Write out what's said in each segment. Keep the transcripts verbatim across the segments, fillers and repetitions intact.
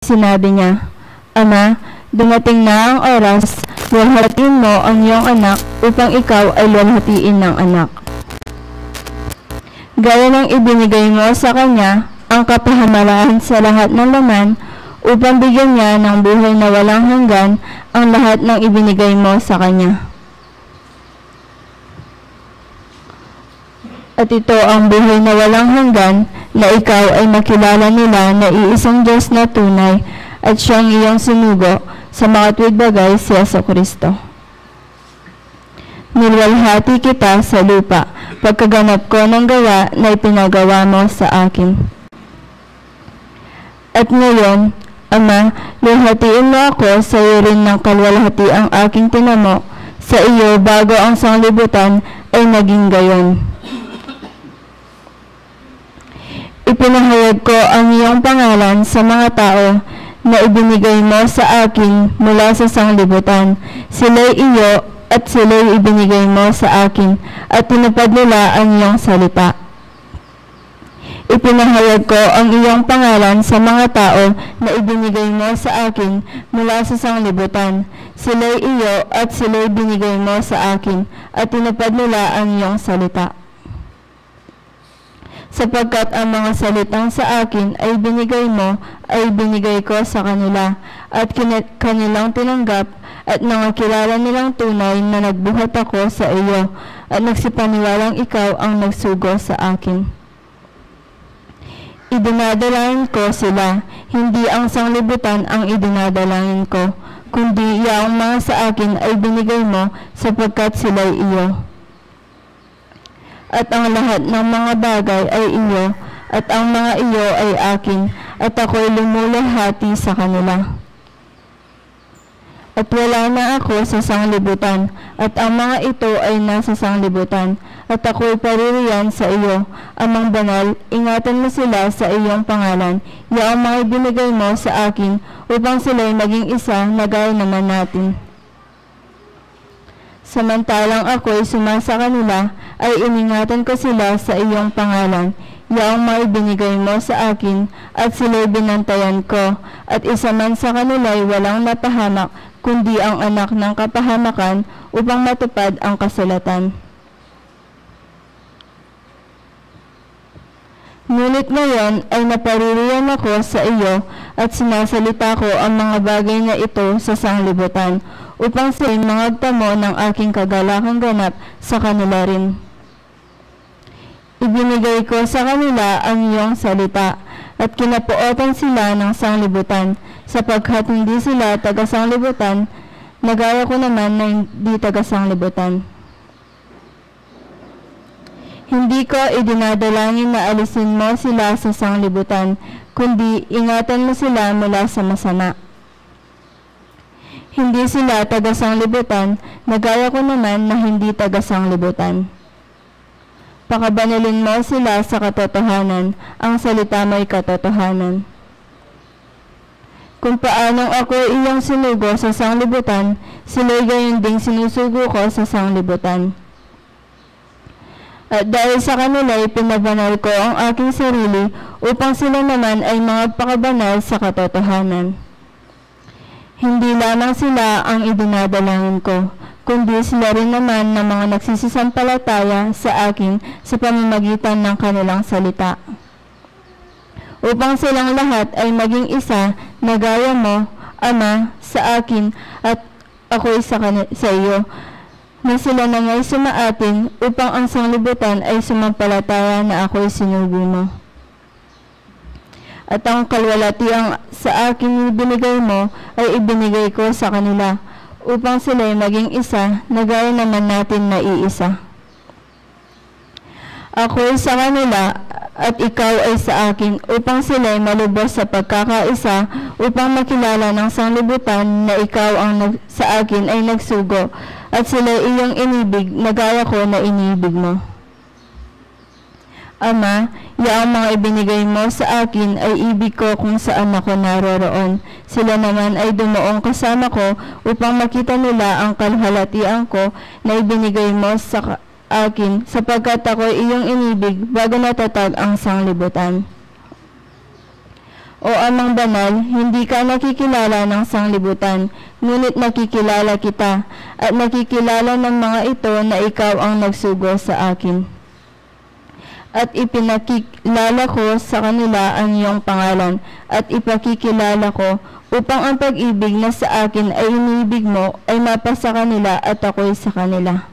sinabi niya, "Ama, dumating na ang oras, luwalhatiin mo ang iyong anak, upang ikaw ay luwalhatiin ng anak." Gaya ng ibinigay mo sa kanya ang kapahamalaan sa lahat ng laman, upang bigyan niya ng buhay na walang hanggan ang lahat ng ibinigay mo sa kanya. At ito ang buhay na walang hanggan, na ikaw ay makilala nila na iisang Diyos na tunay, at siyang iyong sinugo sa makatuwid bagay, si Yesu Kristo. Niluwalhati kita sa lupa, pagkaganap ko ng gawa na ipinagawa mo sa akin. At ngayon, Ama, luwalhatiin mo ako sa iyo rin ng kaluwalhatiang aking tinamo sa iyo bago ang sanglibutan ay naging gayon. Ipinahayag ko ang iyong pangalan sa mga tao na ibinigay mo sa akin mula sa sanglibutan. Sila'y iyo at sila'y ibinigay mo sa akin, at tinupad nila ang iyong salita. Ipinahayag ko ang iyong pangalan sa mga tao na ibinigay mo sa akin mula sa sanglibutan. Sila'y iyo at sila'y binigay mo sa akin, at tinupad nila ang iyong salita. Sapagkat ang mga salitang sa akin ay binigay mo, ay binigay ko sa kanila, at kini-, kanilang tinanggap, at nangakilala nilang tunay na nagbuhat ako sa iyo, at nagsipaniwalang ikaw ang nagsugo sa akin. Idinadalangin ko sila, hindi ang sanglibutan ang idinadalangin ko, kundi yaong mga sa akin ay binigay mo, sapagkat sila'y iyo. At ang lahat ng mga bagay ay iyo, at ang mga iyo ay akin, at ako'y lumulahati sa kanila. At wala na ako sa sanglibutan, at ang mga ito ay nasa sanglibutan, at ako'y paririyan sa iyo. Amang Banal, ingatan mo sila sa iyong pangalan, yaong mga ibinigay mo sa akin, upang sila'y maging isa na gaya naman natin. Samantalang ako'y suma sa kanila, ay iningatan ko sila sa iyong pangalan, yaong mga ibinigay mo sa akin, at sila'y binantayan ko, at isa man sa kanila'y walang napahamak, kundi ang anak ng kapahamakan, upang matupad ang kasulatan. Ngunit ngayon ay napaririyan ako sa iyo, at sinasalita ko ang mga bagay na ito sa sanglibutan, upang sila'y mangagtamo ng aking kagalakang ganap sa kanila rin. Ibinigay ko sa kanila ang iyong salita, at kinapuotan sila ng sanglibutan, sapagkat hindi sila taga-sanglibutan, na gaya ko naman na hindi taga-sanglibutan. Hindi ko idinadalangin na alisin mo sila sa sanglibutan, kundi ingatan mo sila mula sa masama. Hindi sila taga-sanglibutan, na gaya ko naman na hindi taga-sanglibutan. Pakabanalin mo sila sa katotohanan, ang salita mo'y katotohanan. Kung paanong ako'y iyong sinugo sa sanglibutan, sila'y gayon ding sinusugo ko sa sanglibutan. At dahil sa kanila'y pinabanal ko ang aking sarili, upang sila naman ay magpakabanal sa katotohanan. Hindi lamang sila ang idinadalangin ko, kundi sila rin naman ng mga nagsisisampalataya sa akin sa pamamagitan ng kanilang salita. Upang silang lahat ay maging isa na gaya mo, Ama, sa akin, at ako'y sa kani-, sa iyo, na sila nama'y sumaatin, upang ang sanglibutan ay sumampalataya na ako'y sinugo mo. At ang kaluwalhatian sa akin ibinigay mo ay ibinigay ko sa kanila, upang sila'y maging isa, na gaya naman natin na iisa. Ako'y sa kanila, at ikaw ay sa akin, upang sila'y malubos sa pagkakaisa, upang makilala ng sanglibutan na ikaw ang nag-, sa akin ay nagsugo, at sila'y iyong inibig, na gaya ko na inibig mo. Ama, yaong mga ibinigay mo sa akin ay ibig ko kung saan ako naroroon. Sila naman ay dumuong kasama ko upang makita nila ang kaluwalhatian ko na ibinigay mo sa ka-, akin, sapagkat ako'y iyong inibig bago natatag ang sanglibutan. O Amang Banal, hindi ka nakikilala ng sanglibutan, ngunit nakikilala kita, at nakikilala ng mga ito na ikaw ang nagsugo sa akin. At ipinakikilala ko sa kanila ang iyong pangalan, at ipakikilala ko upang ang pag-ibig na sa akin ay iniibig mo ay mapasa kanila at ako'y sa kanila.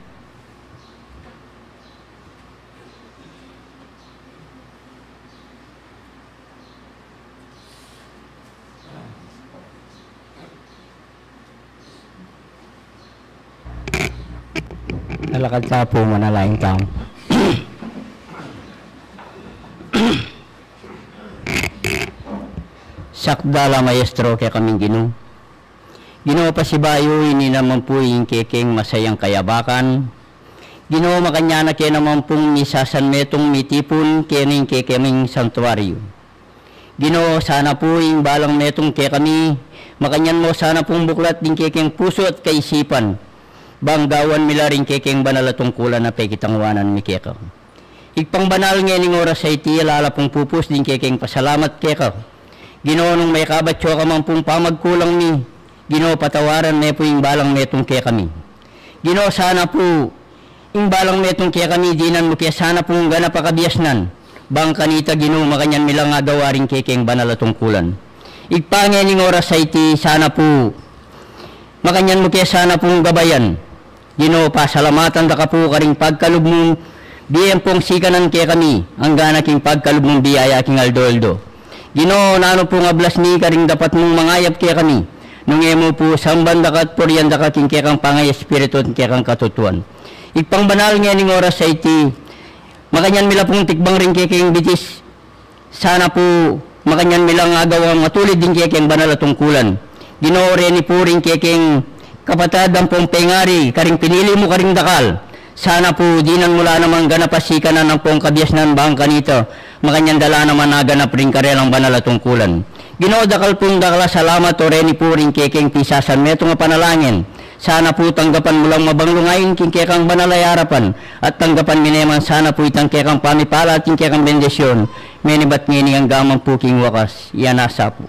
Talakad ta pu, manalangin tamu. Sakdal a Maestro kekaming Ginu. Ginu, pasibayu ini naman pu ing kekeng masayang kayabakan. Ginu, makanyan na ke naman pung misasanmetung mitipun keni king kekeming santuaryu. Ginu, sana pu ing balang metung kekami, makanyan mu sana pung buklat ding kekeng pusu at kaisipan, bang gawan mi la ring kekeng banal a tungkulan a pekitanguanan mi keka. Ibpang banal, ngening oras a iti ala la pung pupus ding kekeng pasalamat keka. Ginu, nung mekabat ya ka man pung pamagkulang mi, Ginu, patawaran me pu ing balang metung kekami. Ginu, sana pu ing balang metung kekami, dinan mu ke sana pung ganap a kabiasnan, bang kanita, Ginu, makanyan mi lang agawa ring kekeng banal a tungkulan. Ibpa, ngening oras a iti, sana pu makanyan mu ke sana pung gabayan. Ginu, pasalamatan da ka pu karing pagkalub mung bie ampong sikanan kekami, anggana king pagkalub mung biyaya king aldo-aldo. Ginu, nanu pung ablas mi karing dapat mung mangayap kekami, nung e mu pu samban da ka at purian da ka king kekang pangaiespiritu at kekang katutuan. Ibpang banal, ngening oras a iti, makanyan mi la pung tikbang ring kekeng bitis, sana pu makanyan mi lang agawang matulid ding kekeng banal a tungkulan. Ginu, reni pu ring kekeng kapatad ampong pengari karing pinili mu karing dakal, sana pu dinan mu la namang ganap a sikanan ampong kabiasnan, bang kanita makanyan da la naman aganap ring karelang banal a tungkulan. Ginu, dakal pung dakal a salamat o reni pu ring kekeng pisasanmetung a panalangin. Sana pu tanggapan mu lang mabanglung ain king kekang banal a arapan, at tanggapan mi ne man sana pu itang kekang pamipala at king kekang bendisyun, menibat ngeni angga man pu king wakas. Iya nasa pu.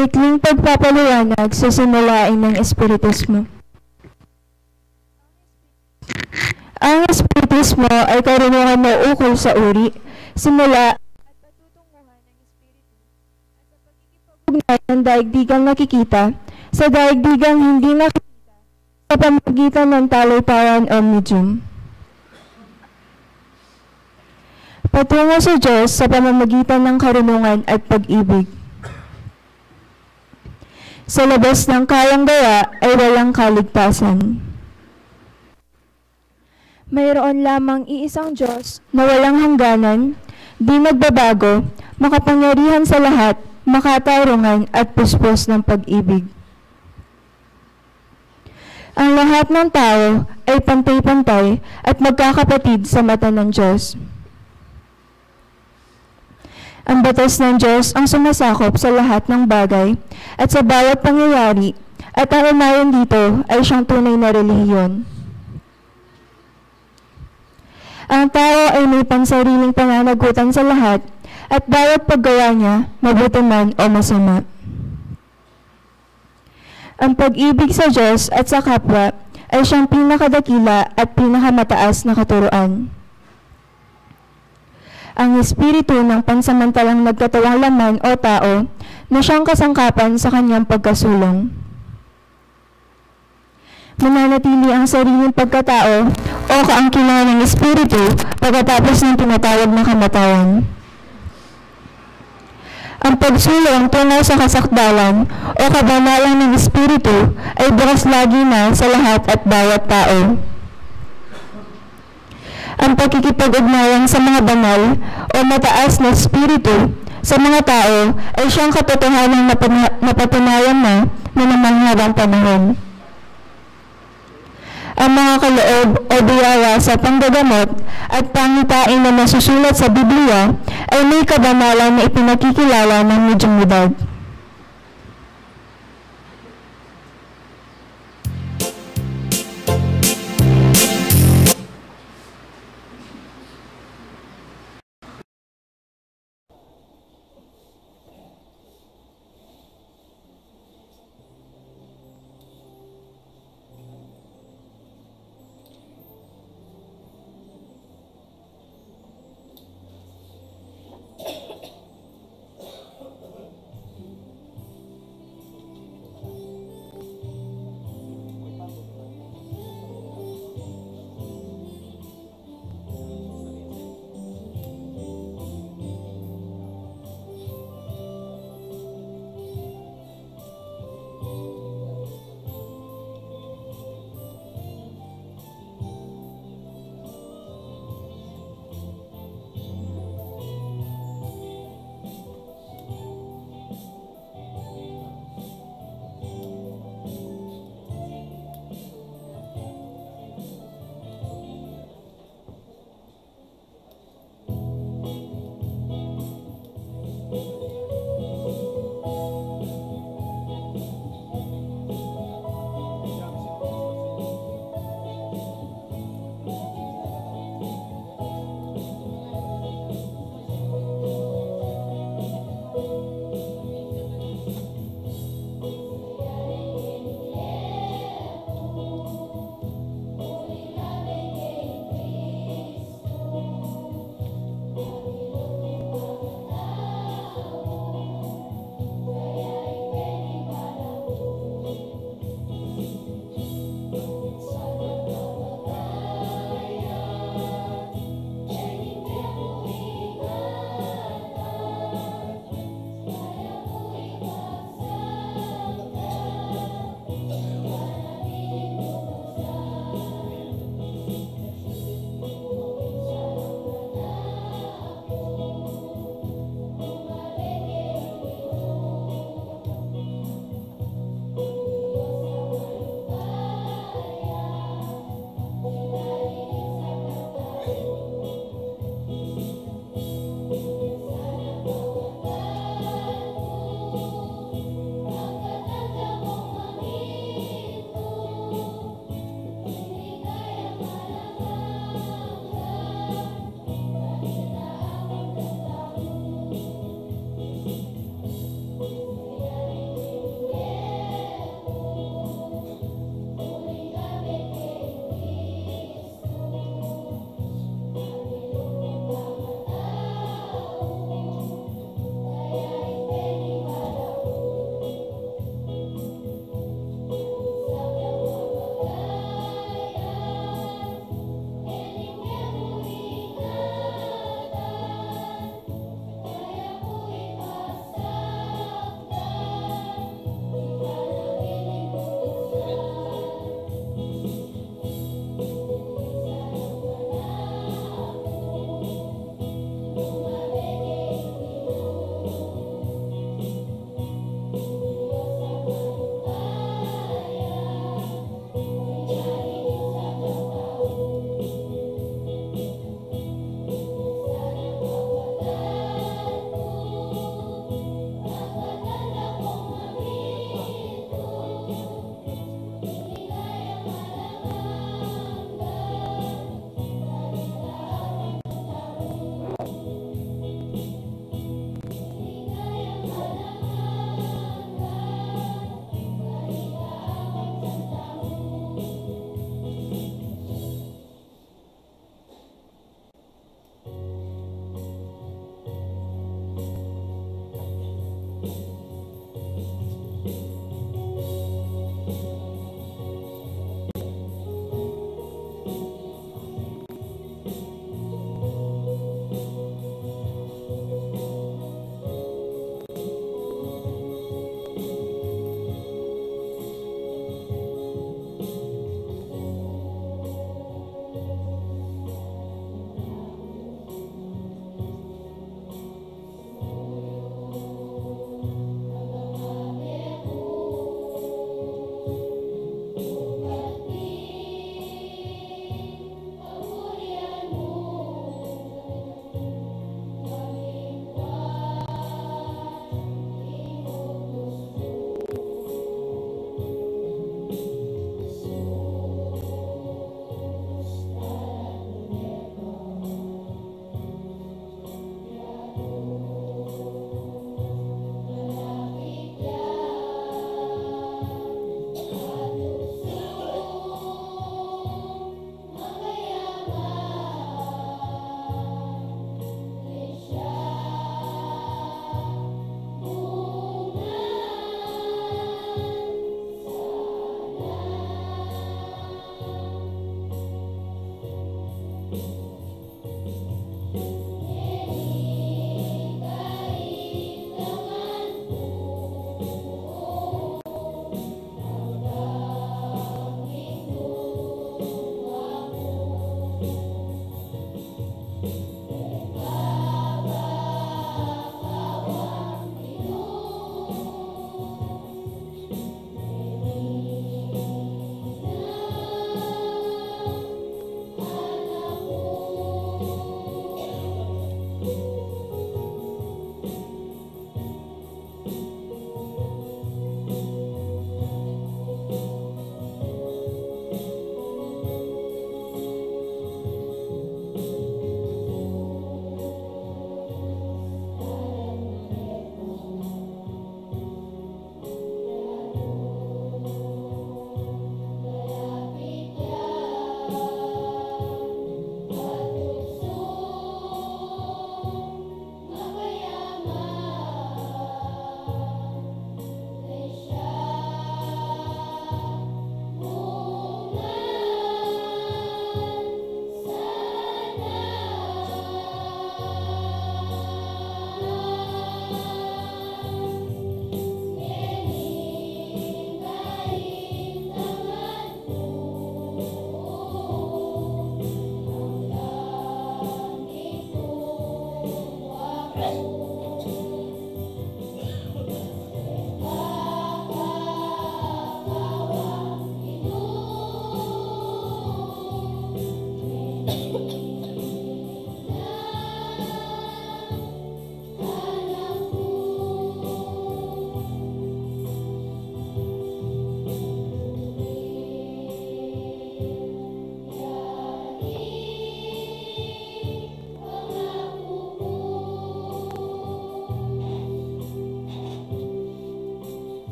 Maikling pagpapaliwanag sa simulain ng espiritismo. Ang espiritismo ay karunungan na ukol sa uri, simula, at patutunguhan ng espiritu, at sa pagkikipag-ugnayan ng daigdigang nakikita sa daigdigang hindi nakikita sa pamamagitan ng talay-paran o medium. Patungo sa Diyos sa pamamagitan ng karunungan at pag-ibig. Sa labas ng kayang gawa ay walang kaligtasan. Mayroon lamang iisang Diyos na walang hangganan, di nagbabago, makapangyarihan sa lahat, makatarungan at puspos ng pag-ibig. Ang lahat ng tao ay pantay-pantay at magkakapatid sa mata ng Diyos. Ang batas ng Diyos ang sumasakop sa lahat ng bagay at sa bawat pangyayari, at ang umayon dito ay siyang tunay na relihiyon. Ang tao ay may pansariling pananagutan sa lahat at bawat paggawa niya, mabuti man o masama. Ang pag-ibig sa Diyos at sa kapwa ay siyang pinakadakila at pinakamataas na katuruan. Ang espiritu ng pansamantalang nagkatawang laman o tao na siyang kasangkapan sa kanyang pagkasulung. Mananatili ang sariling pagkatao o kaangkilan ng espiritu pagkatapos ng tinatawag na kamatayan. Ang pagsulung tungo sa kasakdalan o kabanalan ng espiritu ay bukas lagi na sa lahat at bawat tao. Ang pakikipag-ugnayan sa mga banal o mataas na espiritu sa mga tao ay siyang katotohanang napana-, napatunayan na ng mga habang panahon. Ang mga kaloob o biyaya sa panggagamot at pangitain na nasusulat sa Biblia ay may kabanalan na ipinakikilala ng medyumidad.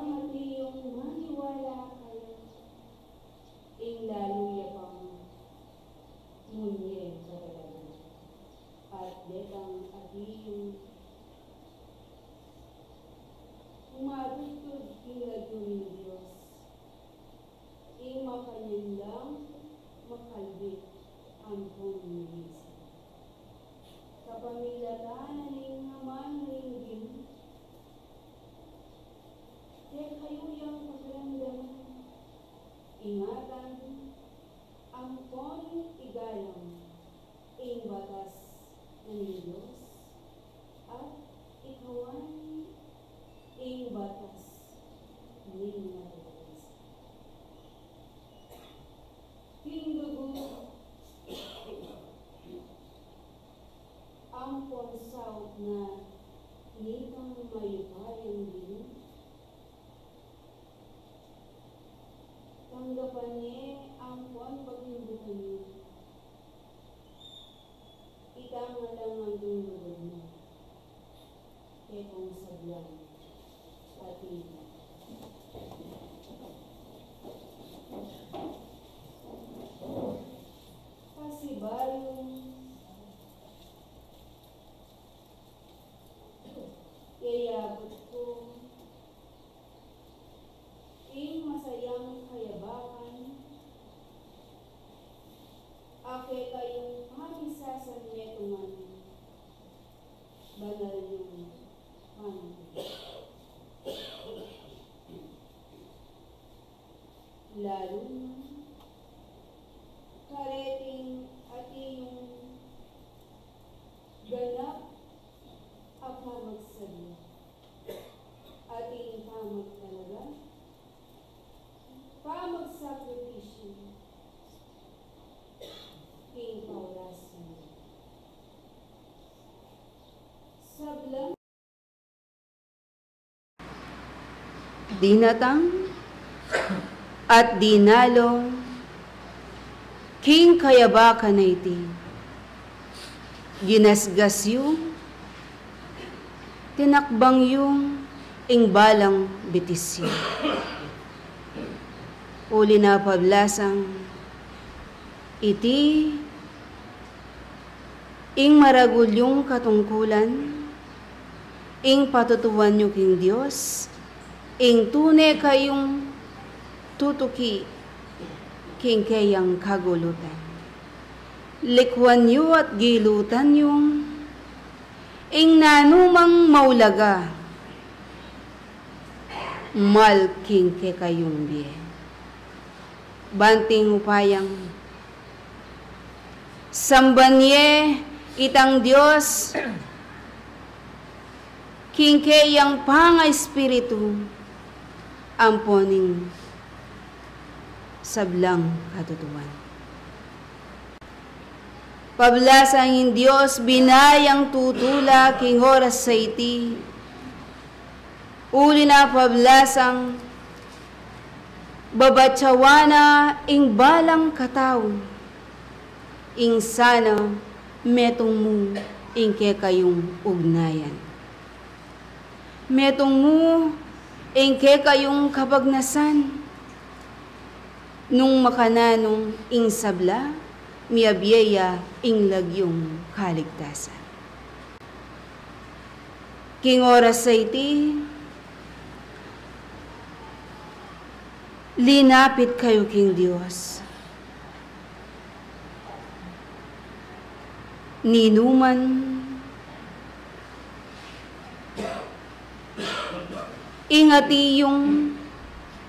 Atiu yung maniwala kaya, ing lalu ya pang munye katalaga. At detang atiu yung matudtud king lagyu ning Dios, ing makanyan lang makalbi ampon mibisa. Kapamilatan na ning amanu ning Ginu, kekayu yang pakiramdaman, ingatan, ampon igalang ing batas na ning Dios, at ikawan ing batas ning naturalesa. King dugu ampon saup na nitang mayupayang Ginu, tanggapan ne ampon pakindutan ne itang alang anggang lugud na kekong sablang atiu. Pasibayu, yayabut ku ing masayang kayabakan a kekayung pamisasanmetungan banal yung pamangkin. Lalu na kareting atiu yung ganap a pamagsabla, atiu yung pamagtalaga, pamagsakripisyu, king paurasan. Sablang dinatang at dinalo king kayabakan a iti. Ginasgas yu, tinakbang yu ing balang bitis yu. Uli na pablasang iti ing maragul yung katungkulan, ing patutuan yu king Dios, ing tune kayung tutuki king keyang kagulutan. Likuan yu at gilutan yu ing nanumang maulaga mal king kekayung bie. Banting upayang samban ye itang Dios king keyang pangaespiritu ampo ning sablang katutuan. Pablasang ing Dios bina yang tutula king oras a iti. Uli na pablasang babatsawan na ing balang katau, ing sana metung mu ing kekayung ugnayan. Metung mu ing kekayung kabagnasan, nung makananu ing sabla, miyabie ya ing lagyung kaligtasan. King oras a iti, linapit kayu king Dios. Ninuman ing atiu yung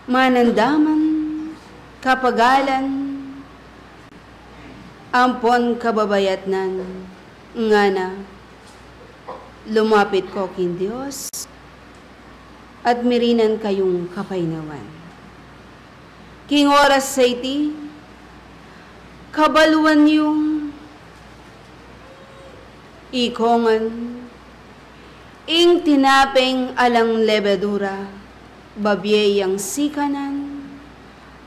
manandaman, kapagalan, ampon kababayatnan, ngana, lumapit ko king Dios, at mirinan kayung kapaynawan. King oras a iti, kabaluan yung ikongan ing tinapeng alang lebadura, babie yang sikanan,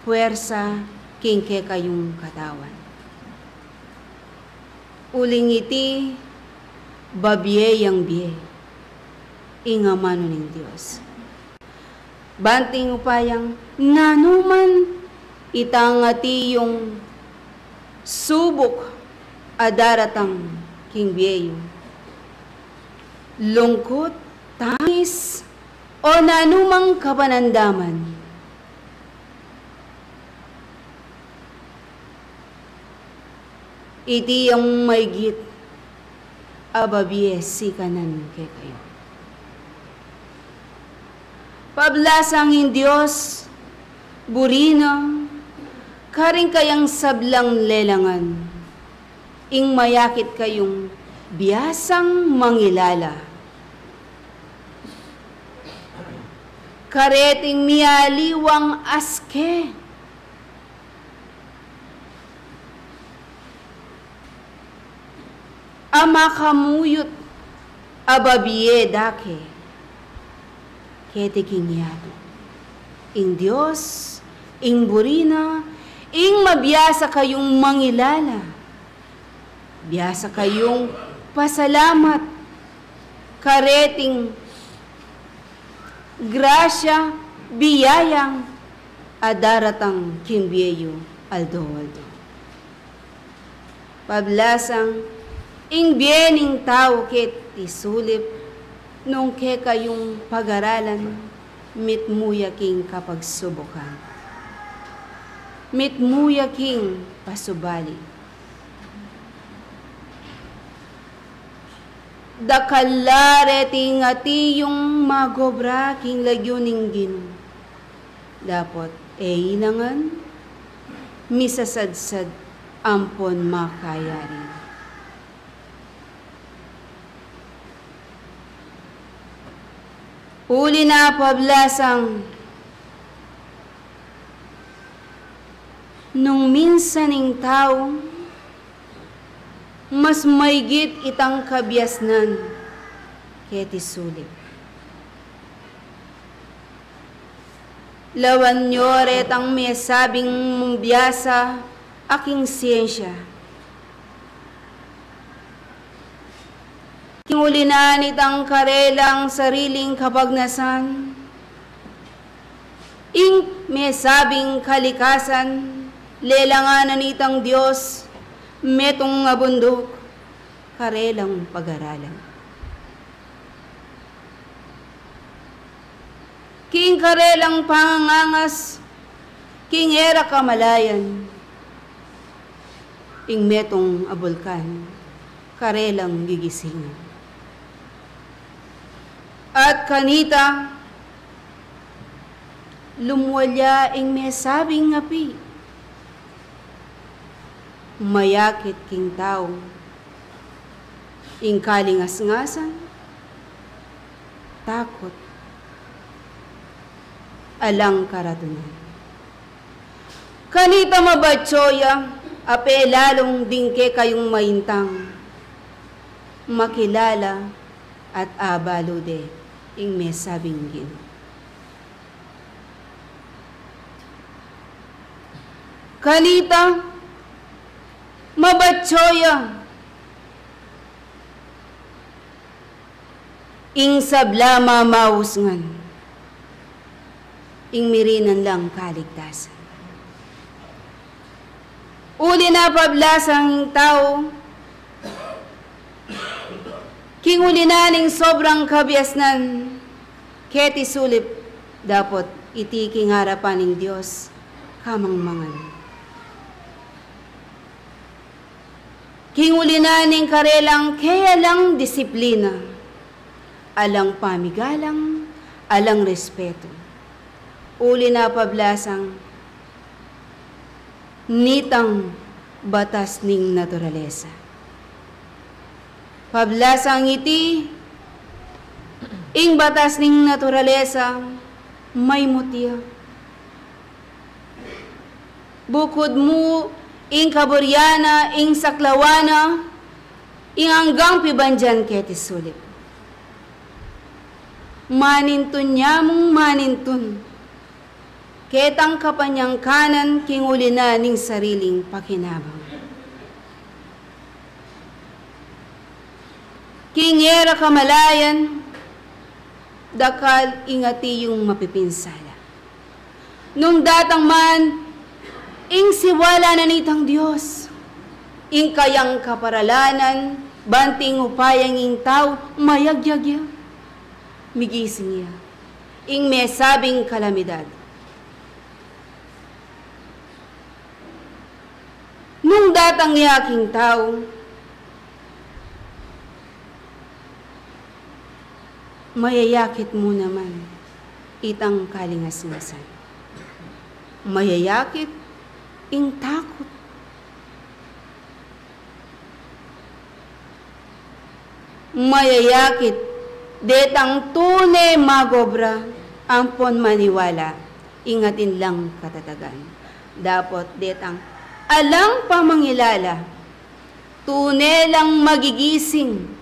puersa king kekayung katawan. Uling iti, babie yang bie ing amanu ning Dios. Banting upayang nanuman itang ati yung subuk a daratang king bie yu, lungkut, tangis, o nanumang kapanandaman, iti yang maygit a babie sikanan kekayu. Pablasang ing Dios buri na karing kayang sablang lelangan ing mayakit kayung biasang mangilala kareting mialiwang aske a makamuyut a babie da ke keti king yatu. Ing Dios, ing buri na, ing mabiasa kayung mangilala, biasa kayung pasalamat kareting grasya, biyayang a daratang king bie yu aldo-aldo. Pablasang ing bie ning tau keti sulip, nung kekayung pagaralan, mitmu ya king kapagsubukan, mitmu ya king pasubali. Dakal la reting ati yung magobra king lagyu ning Ginu. Dapot e ilangan misasadsad ampon makayari. Uli na pablasang nung minsan ing tau mas maygit itang kabiasnan keti sulip. Lawan yu retang mesabing mung biasa a king siensya. King uli na nitang karelang sariling kapagnasan, ing mesabing kalikasan, lelangan na nitang Dios, metung a bunduk, karelang pagaralan. King karelang pangangangas, king e ra kamalayan, ing metung a bulkan, karelang gigisingan. At kanita, lumwal ya ing mesabing api, mayakit king tau ing kalingasngasan, takut, alang karatunan. Kanita mabatsu ya a pelalung ding kekayung maintang, makilala at abalu de ing mesabing Ginu. Kanita mabatsu ya ing sabla mamausngan, ing mirinan lang kaligtasan. Uli na pablasang ing tau, king uli na ning sobrang kabiasnan, keti sulip dapot iti king arapan ning Dios kamangmangan. King uli na ning karelang keya lang disiplina, alang pamigalang, alang respetu. Uli na pablasang nitang batas ning naturalesa. Pablasang iti, ing batas ning naturalesa, maymut ya. Bukud mu ing kaburyan na, ing saklawan na, ing anggang pibandian keti sulip. Manintun ya mung manintun ketang kapanyangkanan king uli na ning sariling pakinabang. King e ra kamalayan, dakal ing ati yung mapipinsala. Nung datang man ing siwala na nitang Dios, ing kayang kaparalanan, banting upayang ing tau mayagyag ya, migising ya, ing mesabing kalamidad. Nung datang ya king tau, mayayakit mu naman itang kalingasngasan. Mayayakit ing takut. Mayayakit detang tune mag-obra ampon maniwala ing atin lang katatagan. Dapot detang alang pamangilala, tune lang magigising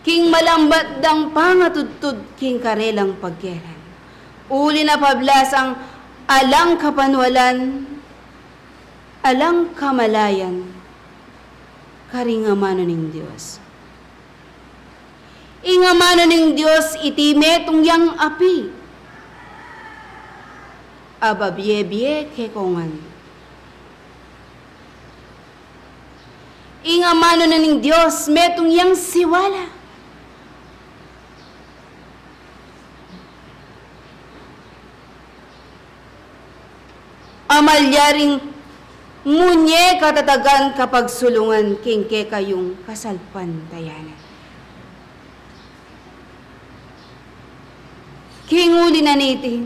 king malambat dang pangatudtud king karelang pagkeran. Uli na pablasang alang kapanwalan, alang kamalayan karing amanu ning Dios. Ing amanu ning Dios iti metung yang api a babie-bie kekongan. Ing amanu na ning Dios metung yang siwala a malyaring munye katatagan kapagsulungan king kekayung kasalpantayanan. King uli na niti,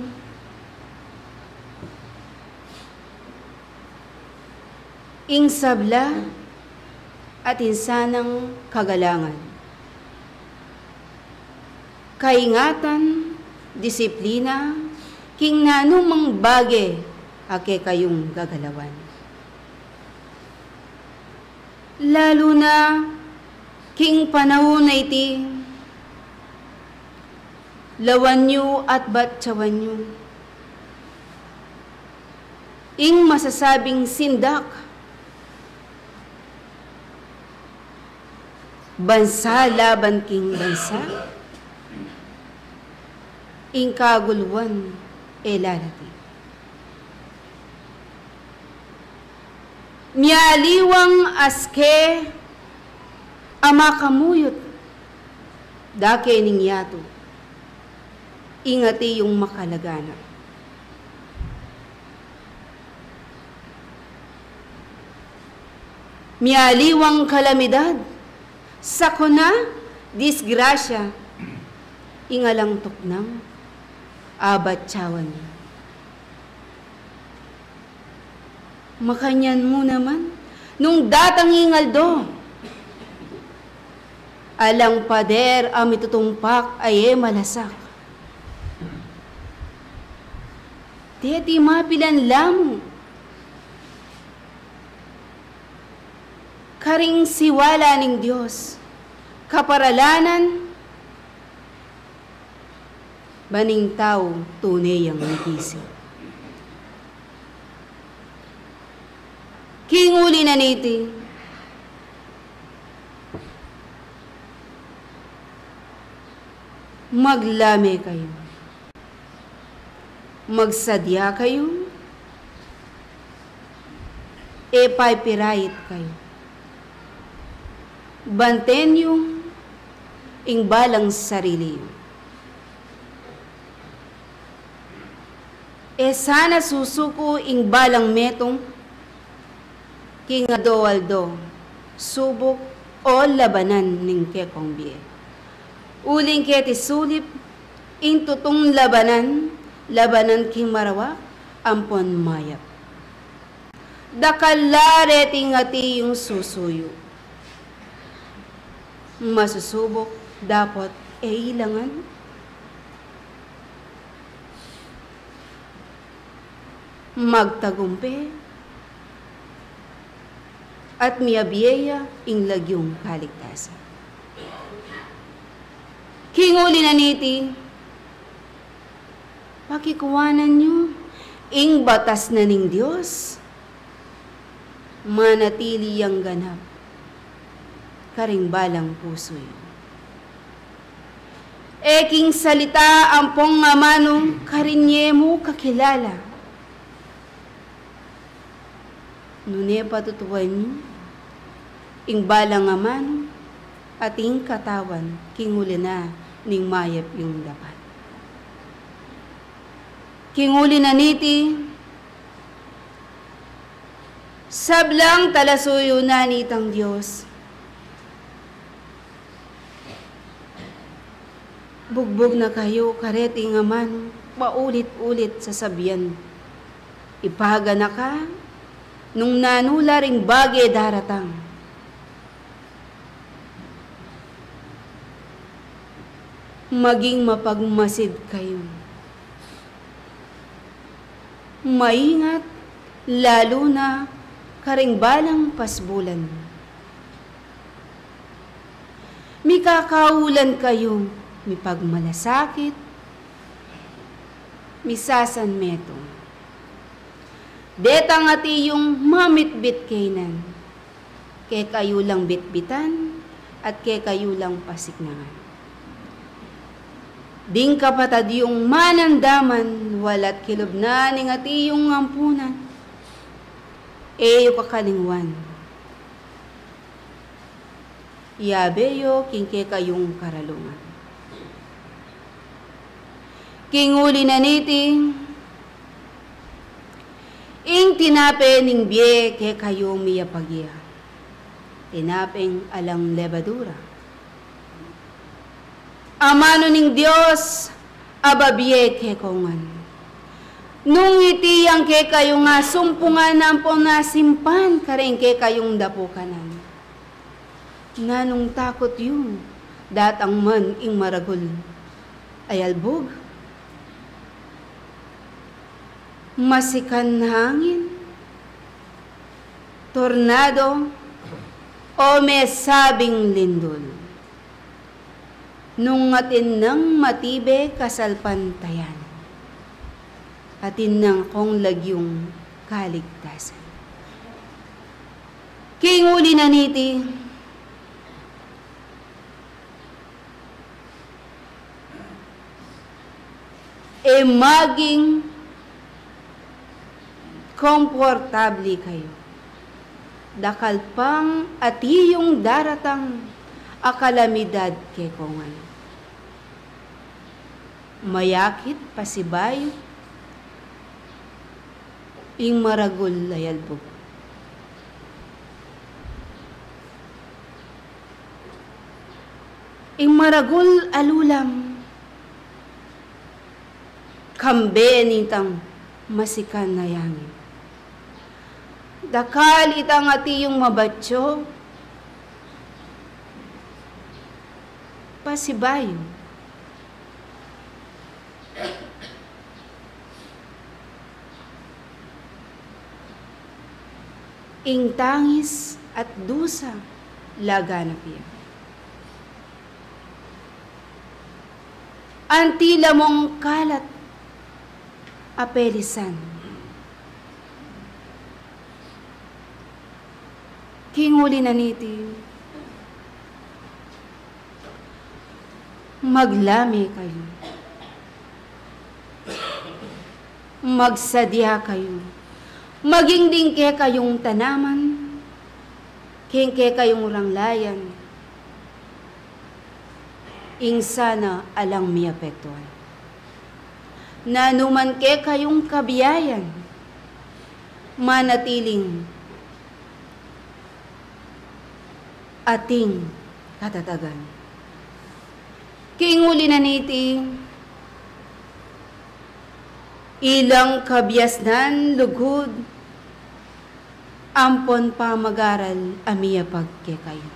ing sabla atin sanang kagalangan, kaingatan, disiplina king nanumang bage a kekayung gagalawan. Lalu na king panaun a iti, lawan yu at batyawan yu ing masasabing sindak, bansa laban king bansa, ing kagulwan e lalati. Mialiwang aske a makamuyut da ke ning yatu, ing ati yung makalaganap. Mialiwang kalamidad, sakuna, disgrasya, ing alang tuknang abatyawan. Makanyan mu naman, nung datang ing aldo, alang pader a mitutumpak a e malasak. Deti mapilan la mu karing siwala ning Dios, kaparalanan, ban ing tau tune yang migising. King uli na niti, maglame kayu, magsadya kayu, e paipirait kayu. Banten yu ing balang sarili yu. E sana susuku ing balang metung king aldo-aldo, subuk o labanan ning kekong bie. Uling keti sulip, ing tutung labanan, labanan king marawak ampon mayap. Dakal la reting ati yung susuyu. Masusubuk dapot e ilangan. Magtagumpe at miyabie ya ing lagyung kaligtasan. King uli na niti, pakikuanan yu ing batas na ning Dios. Manatili yang ganap karing balang pusu yu. E king salita ampong amanu karin ye mu kakilala. Nune patutuan yu ing balang amanu at ing katawan king uli na ning mayap yung dapat. King uli na niti, sablang talasuyu na nitang Dios. Bugbug na kayu kareting amanu paulit-ulit sasabian, ipaga na ka nung nanu la ring bage daratang. Maging mapagmasid kayu. Maingat, lalu na karing balang pasbulan. Mikakaulan kayu, mipagmalasakit, misasanmetung. Detang ati yung mamitbit kaynan, kekayu lang bitbitan at kekayu lang pasiknangan. Ding kapatad yung manandaman, walat kilub na ning ati yung ampunan. E yu kakalingwan. Yabe yu king kekayung karalungan. King uli na niti, ing tinape ning bie kekayu miyapag ya, tinapeng alang lebadura. Amanu ning Dios, ababie kekongan. Nung iti yang kekayu nga sumpungan ampon nasimpan karing kekayung dapukanan. Nanung takut yu, datang man ing maragul a yalbug, masikan na angin, tornado, o mesabing lindul. Nung atin nang matibe kasalpantayan, atin nang kong lagyung kaligtasan. King uli na niti, e maging komportable kayu. Dakal pang ati yung daratang a kalamidad kekongan. Mayakit pasibayu ing maragul a yalbug. Ing maragul a lulam, kambe nitang masikan a angin. Dakal itang ati yung mabatyo pasibayu. Ing tangis at dusa laganap ya. Anti la mung kalat a pelisan. King uli na niti, maglame kayu. Magsadya kayu. Maging ding kekayung tanaman, king kekayung ranglayan, ing sana alang miapektuan. Nanu man kekayung kabiayan, manatiling ating katatagan. King uli na niti, ilang kabiasnan, lugud, ampon pamagaral a miapag kekayu.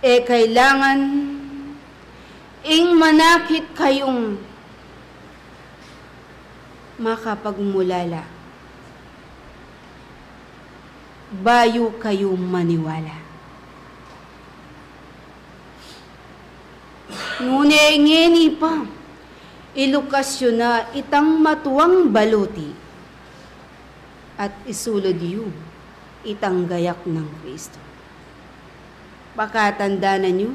E kailangan ing manakit kayung makapagmulala bayu kayu maniwala. Nune ngeni pa, ilukas yu na itang matuang baluti at isulud yu itang gayak nang Kristo. Pakatandanan yu,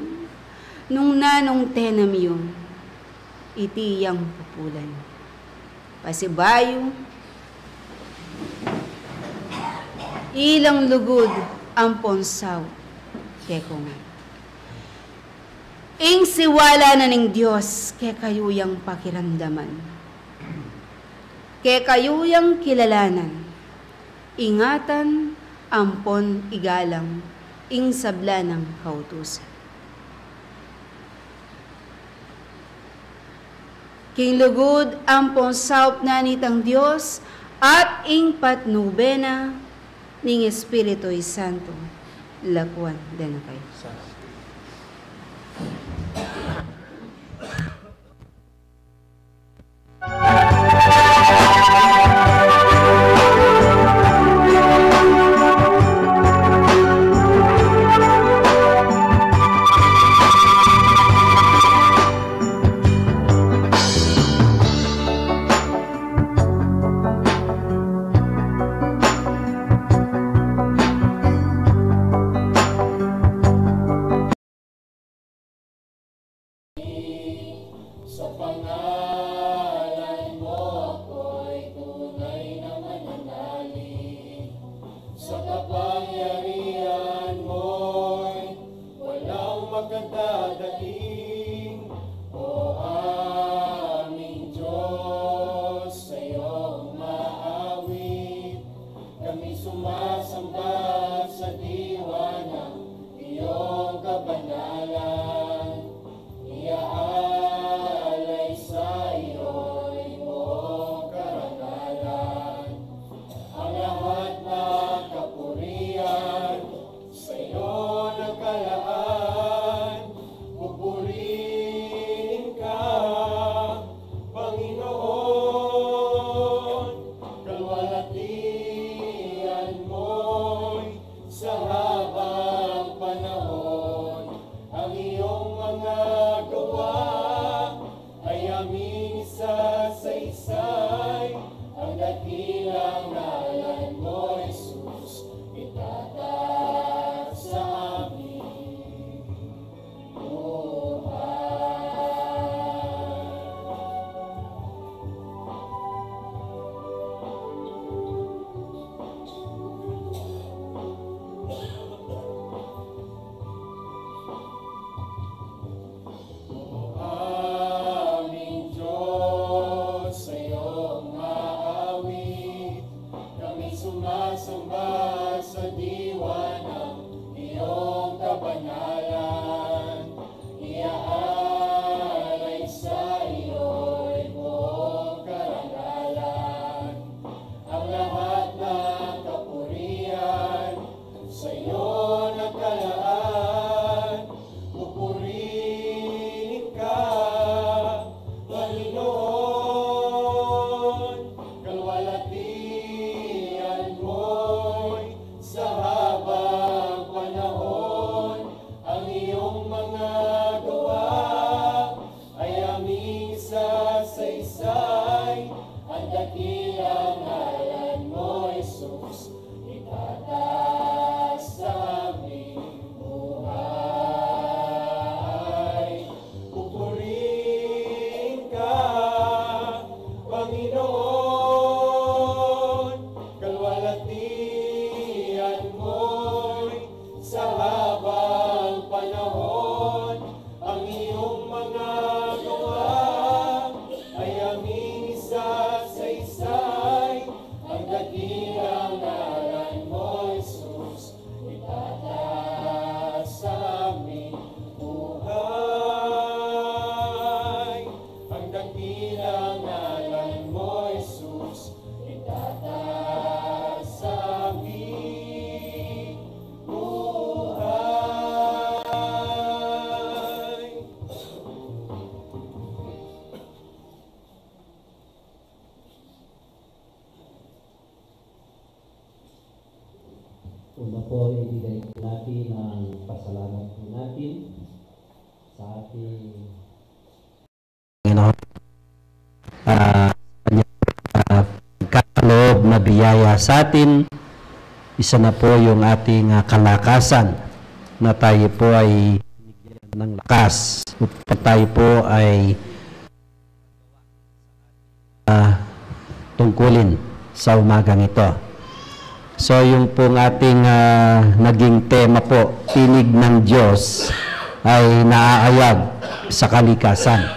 Nung nanung tenam yu, iti yang pupulan. Pasibayu, ilang lugud ampon saup keko ngan. Ing siwala na ning Dios kekayu yang pakiramdaman, kekayu yang kilalanan, ingatan ampon igalang ing sabla nang kautusan. King lugud ampon saup na nitang Dios at ing patnube na ning Espiritu Santo, lakuan da na kayu. Sa pangalan mo ako'y tunay na mananalig. Sa kapangyarihan mo'y walang makadadaig. O aming Diyos, sa'yo umaawit kami, sumasamba sa diwa ng iyong kabanalan. Iaalay sa iyo ang buong karangalan. Ang lahat ng kapurian sa iyo nakalaan. Pupurihin ka, Panginoon, kaluwalhatian mo'y sa habang panahon. Ang iyong mga gawa ay aming isasaysay. Ang dakilang ngalan mo, Jesus, itataas sa aming buhay. O aming Diyos, sa'yo umaawit kami, sumasamba sa diwa ng iyong kabanalan. Iaalay sa iyo'y buong karangalan. Ang lahat ng kapurian sa iyo nakalaan. Pupurihin ka, Panginoon, kaluwalhatian mo'y sa habang panahon. Ang iyong mga gawa ay aming isasaysay. Ang dakilang ngalan mo, Jesus, itataas sa aming buhay. Pupurihin ka, Panginoon, kaluwalhatian mo'y sa habang panahon. Ang iyong mga gawa ay aming isasaysay. Ang dakilang ngalan mo, Jesus, itataas sa aming buhay. Ang dakilang ngalan mo, Jesus, itataas sa aming buhay. Una po, ibigay po natin ang pasalamat po natin sa ating Panginoon, ah, kanyang, ah, pagkakaloob na biyaya sa atin. Isa na po yung ating, ah, kalakasan na tayo po ay binigyan ng lakas. Tayo po ay, ah, tungkulin sa umagang ito. So, yung pong ating, ah, naging tema po, Tinig ng Diyos ay Naaayag sa Kalikasan.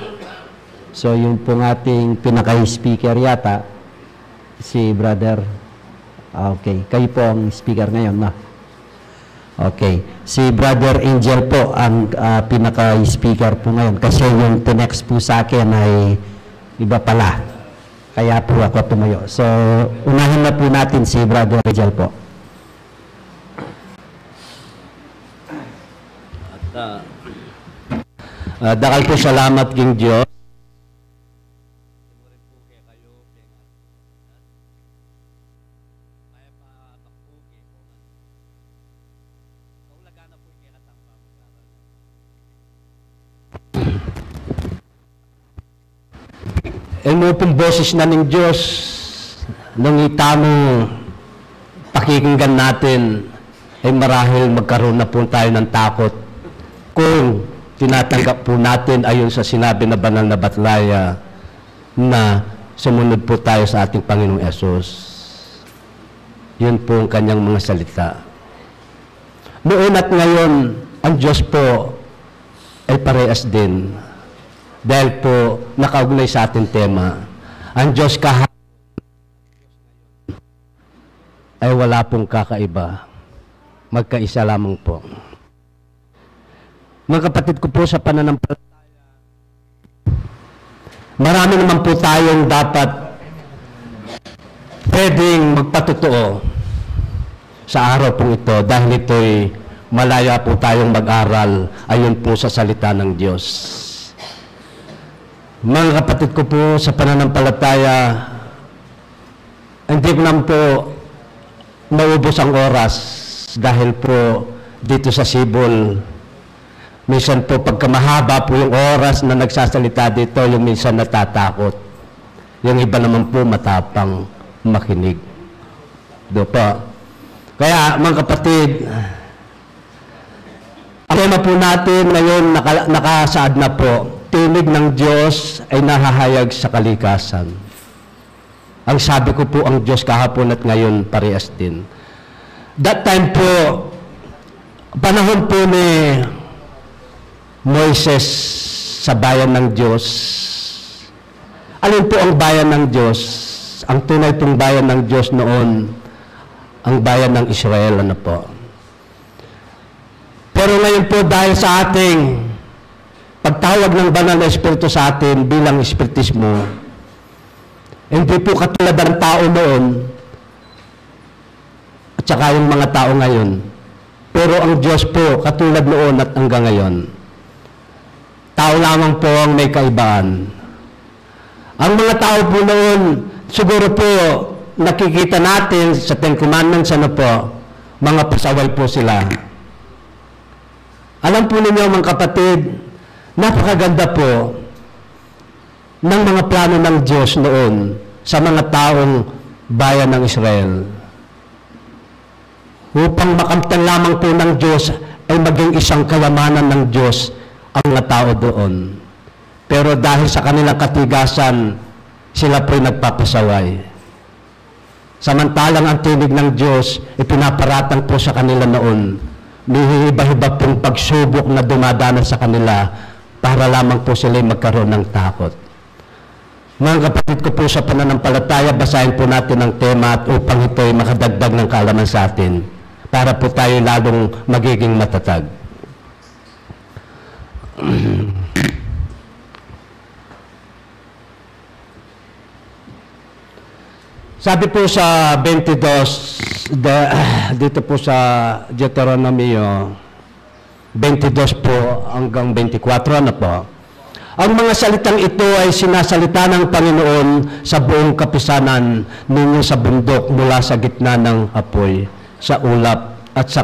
So, yung pong ating pinaka-speaker yata, si Brother. Ah, okay. Kayo po ang speaker ngayon, no? Okay. Si Brother Angel po ang, ah, pinaka-speaker po ngayon kasi yung tinext po sa akin ay iba pala. Kaya po ako tumuyo. So, unahin na po natin si Brother Angel po. At, ah, ah, dakal po salamat king Diyos. E mu pong boses na ning Diyos, nung itamu pakikinggan natin, ay marahil magkaroon na po tayo ng takot kung tinatanggap po natin ayon sa sinabi na banal na batlaya na sumunod po tayo sa ating Panginoong Yesus. Yun po ang kanyang mga salita. Noon at ngayon, ang Diyos po ay parehas din. Dahil po nakaugnay sa ating tema, ang Diyos kahapon ay wala pong kakaiba. Magkaisa lamang po. Mga kapatid ko po sa pananampalataya, marami naman po tayong dapat pwedeng magpatotoo sa araw pong ito dahil ito'y malaya po tayong mag-aral ayon po sa salita ng Diyos. Mga kapatid ko po sa pananampalataya, hindi ko naman po maubos ang oras dahil po dito sa Cebu, minsan po pagka mahaba po yung oras na nagsasalita dito, yung minsan natatakot. Yung iba naman po matapang makinig. Do po. Kaya, mga kapatid, ang tema po natin ngayon, naka-, nakasaad na po, Tinig ng Diyos ay nahahayag sa kalikasan. Ang sabi ko po, ang Diyos kahapon at ngayon parehas din. That time po, panahon po ni Moises sa bayan ng Diyos. Alin po ang bayan ng Diyos? Ang tunay pong bayan ng Diyos noon, ang bayan ng Israel, ano po? Pero ngayon po, dahil sa ating pagtawag ng Banal na Espiritu sa atin bilang Espiritismo, hindi po katulad ng tao noon at saka yung mga tao ngayon. Pero ang Diyos po, katulad noon at hanggang ngayon. Tao lamang po ang may kaibaan. Ang mga tao po noon, siguro po, nakikita natin sa Ten Commandments, ano po, mga pasaway po sila. Alam po ninyo, mga kapatid, napakaganda po ng mga plano ng Diyos noon sa mga taong bayan ng Israel. Upang makamtan lamang po ng Diyos ay maging isang kayamanan ng Diyos ang mga tao doon. Pero dahil sa kanilang katigasan, sila po'y nagpapasaway. Samantalang ang tinig ng Diyos, ipinaparatang po sa kanila noon, may iba-iba pong pagsubok na dumadanas sa kanila para lamang po sila'y magkaroon ng takot. Mga kapatid ko po sa pananampalataya, basahin po natin ang tema at upang ito'y makadagdag ng kaalaman sa atin, para po tayo lalong magiging matatag. Sabi po sa twenty-two, de-, dito po sa Deuteronomio twenty-two po hanggang twenty-four, ano po? Ang mga salitang ito ay sinasalita ng Panginoon sa buong kapisanan ninyo sa bundok, mula sa gitna ng apoy, sa ulap, at sa,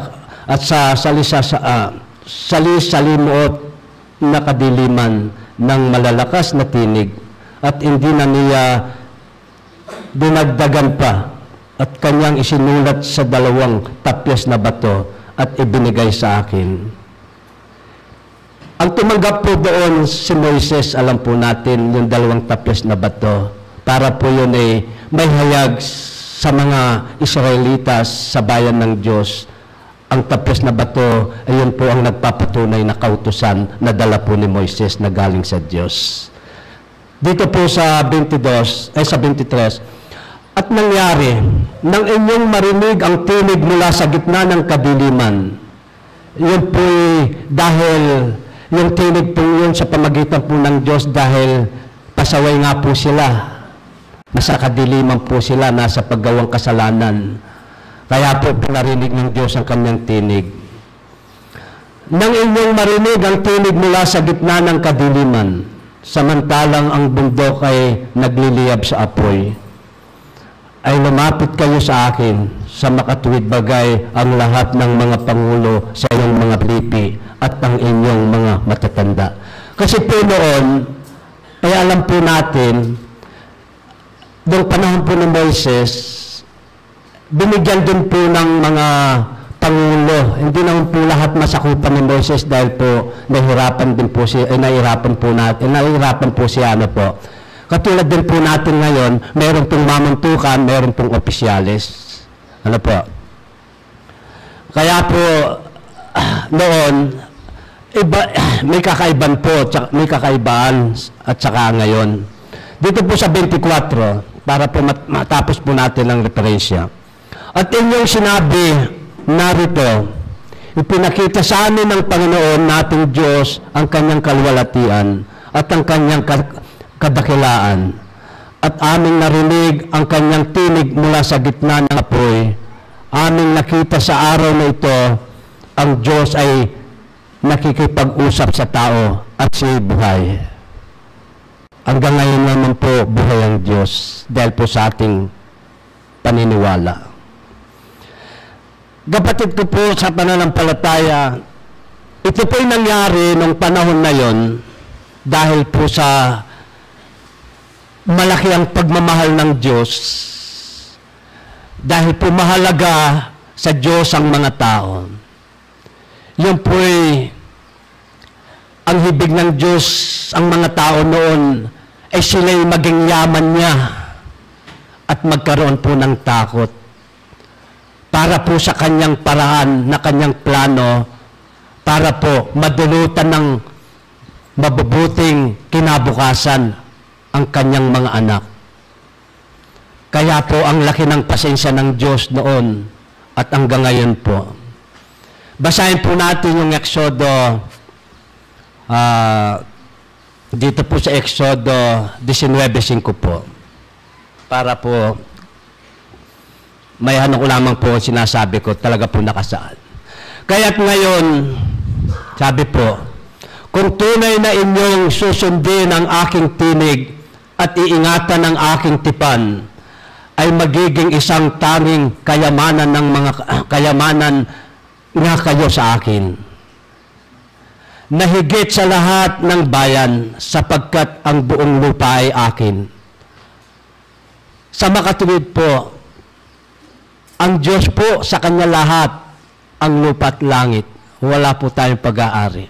at sa salisa-, sa, ah, sali-salimuot na kadiliman ng malalakas na tinig, at hindi na niya dinagdagan pa, at kanyang isinulat sa dalawang tapyas na bato at ibinigay sa akin. Ang tumanggap po doon si Moises, alam po natin, yung dalawang tapyas na bato. Para po yun ay may hayag sa mga Israelitas, sa bayan ng Diyos. Ang tapyas na bato, ayun po ang nagpapatunay na kautusan na dala po ni Moises na galing sa Diyos. Dito po sa twenty-two, ay sa twenty-three, "At nangyari, nang inyong marinig ang tinig mula sa gitna ng kadiliman," yun po'y dahil yung tinig po yun sa pamagitan po ng Diyos, dahil pasaway nga po sila. Nasa kadiliman po sila, nasa paggawang kasalanan. Kaya po pinarinig ng Diyos ang kanyang tinig. "Nang inyong marinig ang tinig mula sa gitna ng kadiliman, samantalang ang bundok ay nagliliyab sa apoy, ay lumapit kayo sa akin sa makatuwid bagay ang lahat ng mga pangulo sa inyong mga pipi at ang inyong mga matatanda." Kasi po noon, kaya alam po natin, noong panahon po ni Moises, binigyan din po ng mga pangulo. Hindi naman po lahat masakupan ni Moises dahil po nahihirapan din po si, eh, nahihirapan po nat-, eh, nahihirapan po siya, ano po. Katulad din po natin ngayon, meron pong mamuntukan, meron pong opisyales. Ano po? Kaya po, noon, iba, may kakaiban po, tsaka, may kakaibahan at saka ngayon. Dito po sa twenty-four, para po mat-, matapos po natin ang referensya. "At inyong sinabi, 'Narito, ipinakita sa amin ng Panginoon nating Diyos ang kanyang kaluwalhatian at ang kanyang ka-, kadakilaan. At aming narinig ang kanyang tinig mula sa gitna ng apoy. Aming nakita sa araw na ito ang Diyos ay nakikipag-usap sa tao at siya'y buhay.'" Hanggang ngayon naman po, buhay ang Diyos dahil po sa ating paniniwala. Kapatid ko po sa pananampalataya, ito po'y nangyari nung panahon na yon dahil po sa malaki ang pagmamahal ng Diyos, dahil po mahalaga sa Diyos ang mga tao. Yun po'y ang hibig ng Diyos, ang mga tao noon ay sila'y maging yaman niya at magkaroon po ng takot para po sa kanyang paraan na kanyang plano para po madulutan ng mabubuting kinabukasan ang kanyang mga anak. Kaya po ang laki ng pasensya ng Diyos noon at hanggang ngayon po. Basahin po natin yung Eksodo, ah, dito po sa Eksodo diecinuebe cinco po. Para po, may ano ko lamang po sinasabi ko, talaga po nakasaad. Kaya't ngayon, sabi po, "Kung tunay na inyong susundin ang aking tinig at iingatan ang aking tipan, ay magiging isang tanging kayamanan ng mga kayamanan nga kayo sa akin, na higit sa lahat ng bayan, sapagkat ang buong lupa ay akin." Sa makatuwid po, ang Diyos po, sa kanya lahat ang lupa at langit. Wala po tayong pag-aari.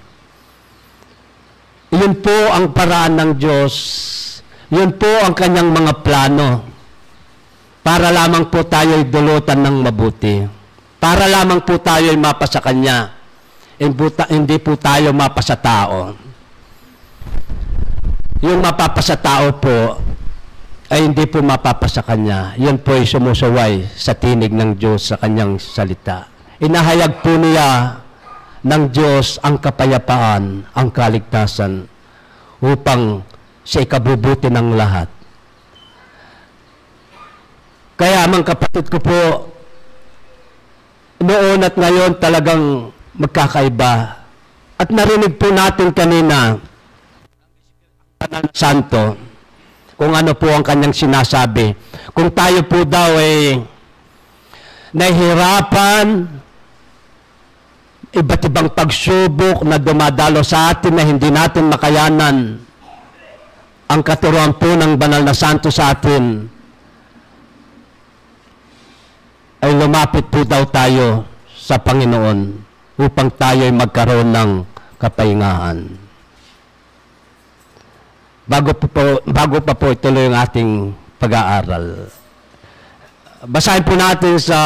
Yun po ang paraan ng Diyos. Yun po ang kanyang mga plano. Para lamang po tayo'y dulutan ng mabuti. Para lamang po tayo'y mapasa kanya. Hindi po ta-, hindi po tayo mapasa tao. Yung mapapasa tao po, ay hindi po mapapasa kanya. Yun po ay sumusuway sa tinig ng Diyos sa kanyang salita. Inahayag po niya ng Diyos ang kapayapaan, ang kaligtasan, upang sa ikabubuti ng lahat. Kaya, mga kapatid ko po, noon at ngayon talagang magkakaiba. At narinig po natin kanina, Santo, kung ano po ang kanyang sinasabi. Kung tayo po daw ay nahihirapan, iba't ibang pagsubok na dumadalo sa atin na hindi natin makayanan, ang katuruan po ng banal na santo sa atin ay lumapit po daw tayo sa Panginoon upang tayo ay magkaroon ng kapahingahan. Bago po, po, bago pa po ituloy ang ating pag-aaral, basahin po natin sa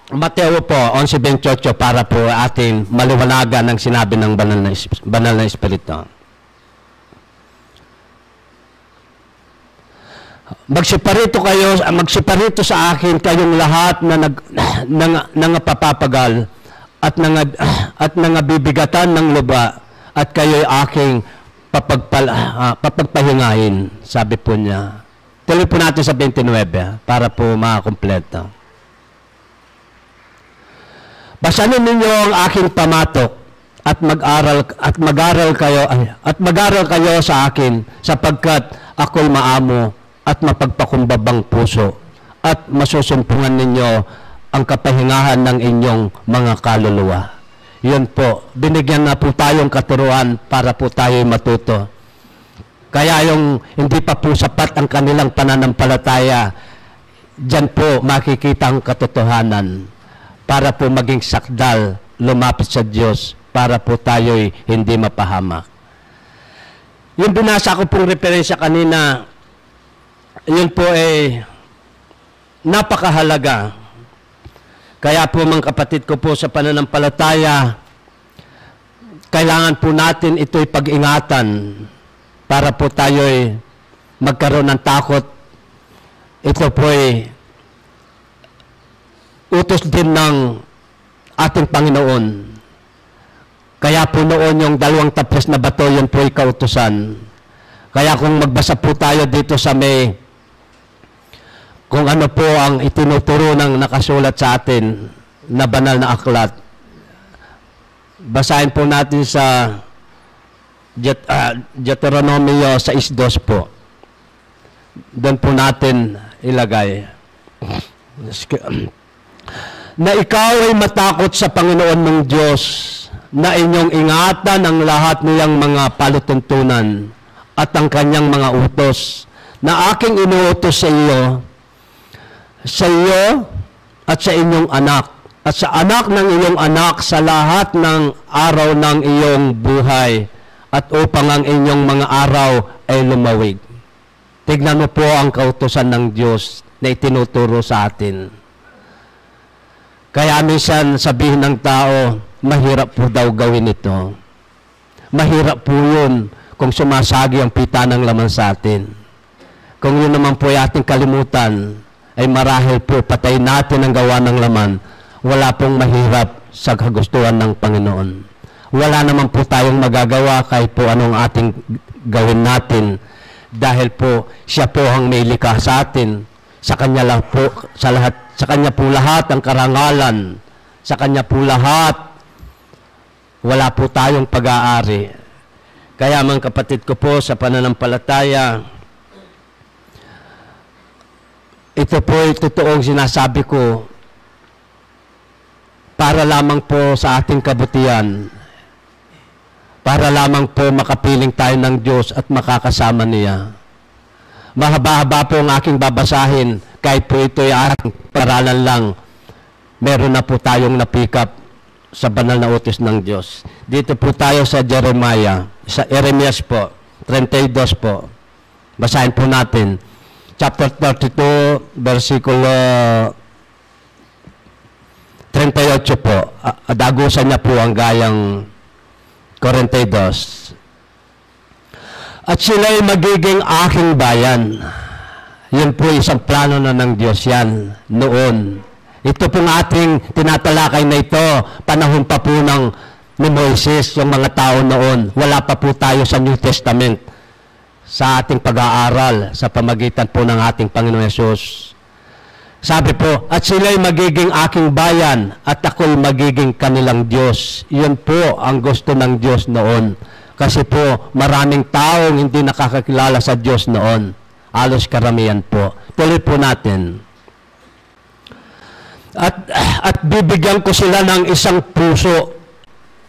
Mateo po, onse bentiocho, para po ating maliwanagan ang sinabi ng Banal na Is-, Banal na Espiritu. Magsiparito kayo, magsiparito sa akin kayong lahat na nag-, nang-, nangapapagal at nangab-, at nangabibigatan ng lubha, at kayo'y aking papagpal-, ah, papagpahingain, sabi po niya. Tuloy po natin sa twenty-nine, ah, para po makumpleto. Basahin ninyo ang aking pamatok at mag-aral, at mag-aral kayo, ay, at mag-aral kayo sa akin, sapagkat ako'y maamo at mapagpakumbabang puso, at masusumpungan ninyo ang kapahingahan ng inyong mga kaluluwa. Yun po, binigyan na po tayong katuruan para po tayo'y matuto. Kaya yung hindi pa po sapat ang kanilang pananampalataya, diyan po makikita ang katotohanan para po maging sakdal lumapit sa Diyos, para po tayo'y hindi mapahamak. Yung binasa ko pong referensya kanina, yun po ay napakahalaga. Kaya po, mga kapatid ko po sa pananampalataya, kailangan po natin ito'y pag-ingatan para po tayo'y magkaroon ng takot. Ito po'y utos din ng ating Panginoon. Kaya po noon yung dalawang tapyas na bato, yun po'y kautusan. Kaya kung magbasa po tayo dito sa may, kung ano po ang itinuturo ng nakasulat sa atin na banal na aklat, basahin po natin sa Deut-, ah, Deuteronomio sais dos po. Doon po natin ilagay. Na ikaw ay matakot sa Panginoon mong Diyos, na inyong ingatan ang lahat niyang mga palutuntunan at ang kanyang mga utos, na aking inuutos sa iyo, sa iyo at sa inyong anak, at sa anak ng iyong anak, sa lahat ng araw ng iyong buhay, at upang ang inyong mga araw ay lumawig. Tignan mo po ang kautusan ng Diyos na itinuturo sa atin. Kaya minsan sabihin ng tao, "Mahirap po daw gawin ito." Mahirap po yun kung sumasagi ang pita ng laman sa atin. Kung yun naman po ay ating kalimutan, ay marahil po patayin natin ang gawa ng laman, wala pong mahirap sa kagustuhan ng Panginoon. Wala naman po tayong magagawa kahit po anong ating gawin natin, dahil po siya po ang may likha sa atin. Sa kanya lang po, sa lahat, sa kanya po lahat ang karangalan, sa kanya po lahat. Wala po tayong pag-aari. Kaya, mga kapatid ko po sa pananampalataya, ito po'y totoong sinasabi ko para lamang po sa ating kabutihan, para lamang po makapiling tayo ng Diyos at makakasama niya. Mahaba-haba po ang aking babasahin, kahit po ito'y aking paralan lang, meron na po tayong na-pick up sa banal na utos ng Diyos. Dito po tayo sa Jeremiah, sa Jeremias po, treinta y dos po. Basahin po natin. Chapter thirty-two, versikulo treinta y ocho po. A-, dagusan niya po ang gayang kuwarenta y dos. At sila'y magiging aking bayan. Yun po, isang plano na ng Diyos yan noon. Ito pong ating tinatalakay na ito, panahon pa po ng ni Moises, yung mga tao noon. Wala pa po tayo sa New Testament, sa ating pag-aaral sa pamagitan po ng ating Panginoong Yesus. Sabi po, "At sila'y magiging aking bayan, at ako'y magiging kanilang Diyos." Yun po ang gusto ng Diyos noon. Kasi po, maraming taong hindi nakakakilala sa Diyos noon. Halos karamihan po. Tuloy po natin. "At, at bibigyan ko sila ng isang puso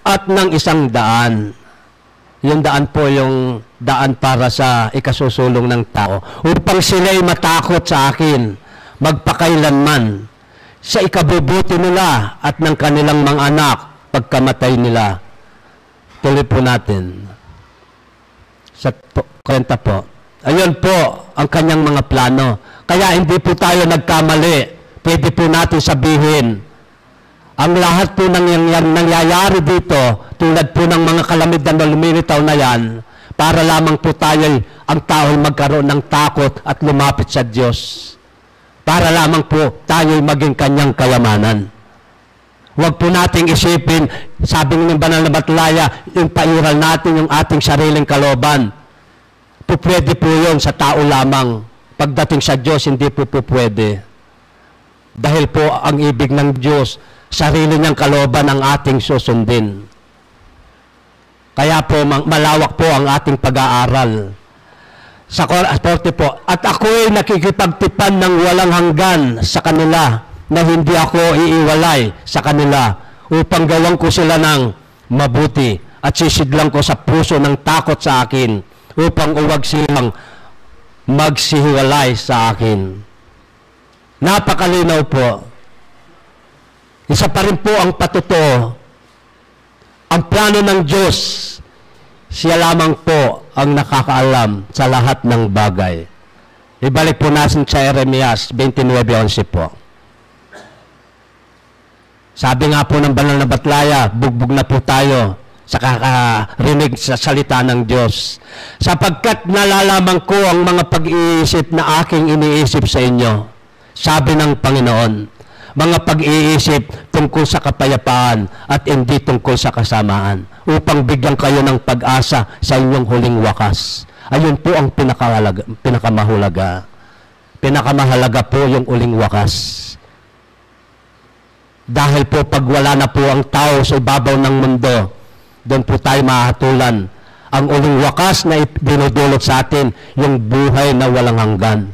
at ng isang daan." Yung daan po, yung daan para sa ikasusulong ng tao. "Upang sila'y matakot sa akin, magpakailanman, sa ikabubuti nila at ng kanilang mga anak pagkamatay nila." Tuloy po natin. Sa po, kwarenta po. Ayun po ang kanyang mga plano. Kaya hindi po tayo nagkamali. Pwede po natin sabihin, ang lahat po ng nangyayari, nangyayari dito, tulad po ng mga kalamidad na lumilitaw na yan, para lamang po tayo, ang tao'y magkaroon ng takot at lumapit sa Diyos. Para lamang po tayo'y maging kanyang kayamanan. Huwag po nating isipin, sabi ng banal na batalaya, yung pairal natin yung ating sariling kalooban. Pupwede po yun sa tao lamang. Pagdating sa Diyos, hindi po pupwede. Dahil po ang ibig ng Diyos, sarili niyang kalooban ang ating susundin. Kaya po, ma-, malawak po ang ating pag-aaral. Sa kor-, forty po, "At ako'y nakikipagtipan ng walang hanggan sa kanila, na hindi ako iiwalay sa kanila, upang gawan ko sila ng mabuti, at sisidlan ko sa puso ng takot sa akin, upang uwag silang magsihiwalay sa akin." Napakalinaw po. Isa pa rin po ang patotoo. Ang plano ng Diyos, siya lamang po ang nakakaalam sa lahat ng bagay. Ibalik po natin sa Jeremias twenty-nine eleven po. Sabi nga po ng banal na batalaya, bugbog na po tayo sa kakarinig sa salita ng Diyos. "Sapagkat nalalaman ko ang mga pag-iisip na aking iniisip sa inyo," sabi ng Panginoon, "mga pag-iisip tungkol sa kapayapaan at hindi tungkol sa kasamaan, upang bigyan kayo ng pag-asa sa inyong huling wakas." Ayun po ang pinakahalaga, pinakamahalaga. Pinakamahalaga po yung huling wakas. Dahil po, pag wala na po ang tao sa ibabaw ng mundo, doon po tayo mahatulan ang huling wakas na ip-, dinudulot sa atin, yung buhay na walang hanggan.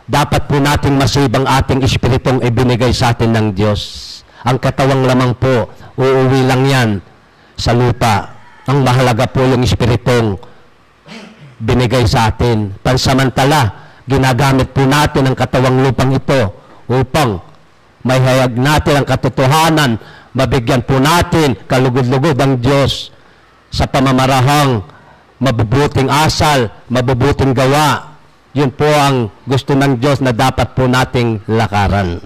Dapat po nating masibang ating espiritong ibinigay sa atin ng Diyos. Ang katawang lamang po, uuwi lang yan sa lupa. Ang mahalaga po yung espiritong binigay sa atin. Pansamantala, ginagamit po natin ang katawang lupang ito upang maihayag natin ang katotohanan, mabigyan po natin kalugod-lugod ang Diyos sa pamamarahang mabubuting asal, mabubuting gawa. Yun po ang gusto ng Diyos na dapat po nating lakaran.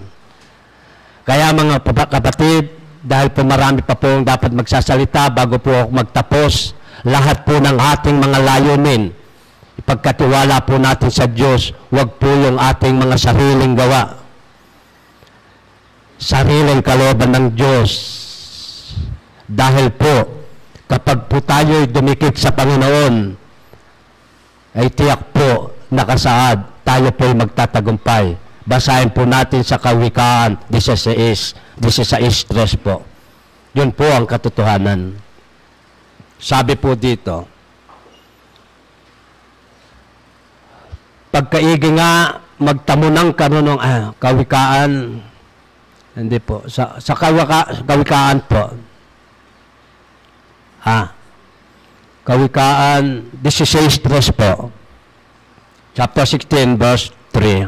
Kaya, mga papa-, kapatid, dahil po marami pa pong dapat magsasalita bago po ako magtapos, lahat po ng ating mga layunin, ipagkatiwala po natin sa Diyos, wag po yung ating mga sariling gawa, sariling kalooban ng Diyos. Dahil po, kapag po tayo'y dumikit sa Panginoon, ay tiyak po, nakasaad, tayo po'y magtatagumpay. Basahin po natin sa Kawikaan disisais, disisais tres po. Yun po ang katotohanan. Sabi po dito, "Pagkaigi nga, magtamu ng karunong," ah, Kawikaan, hindi po, sa, sa Kawika-, Kawikaan po. Ha? Kawikaan disisais tres po. Chapter sixteen, verse three.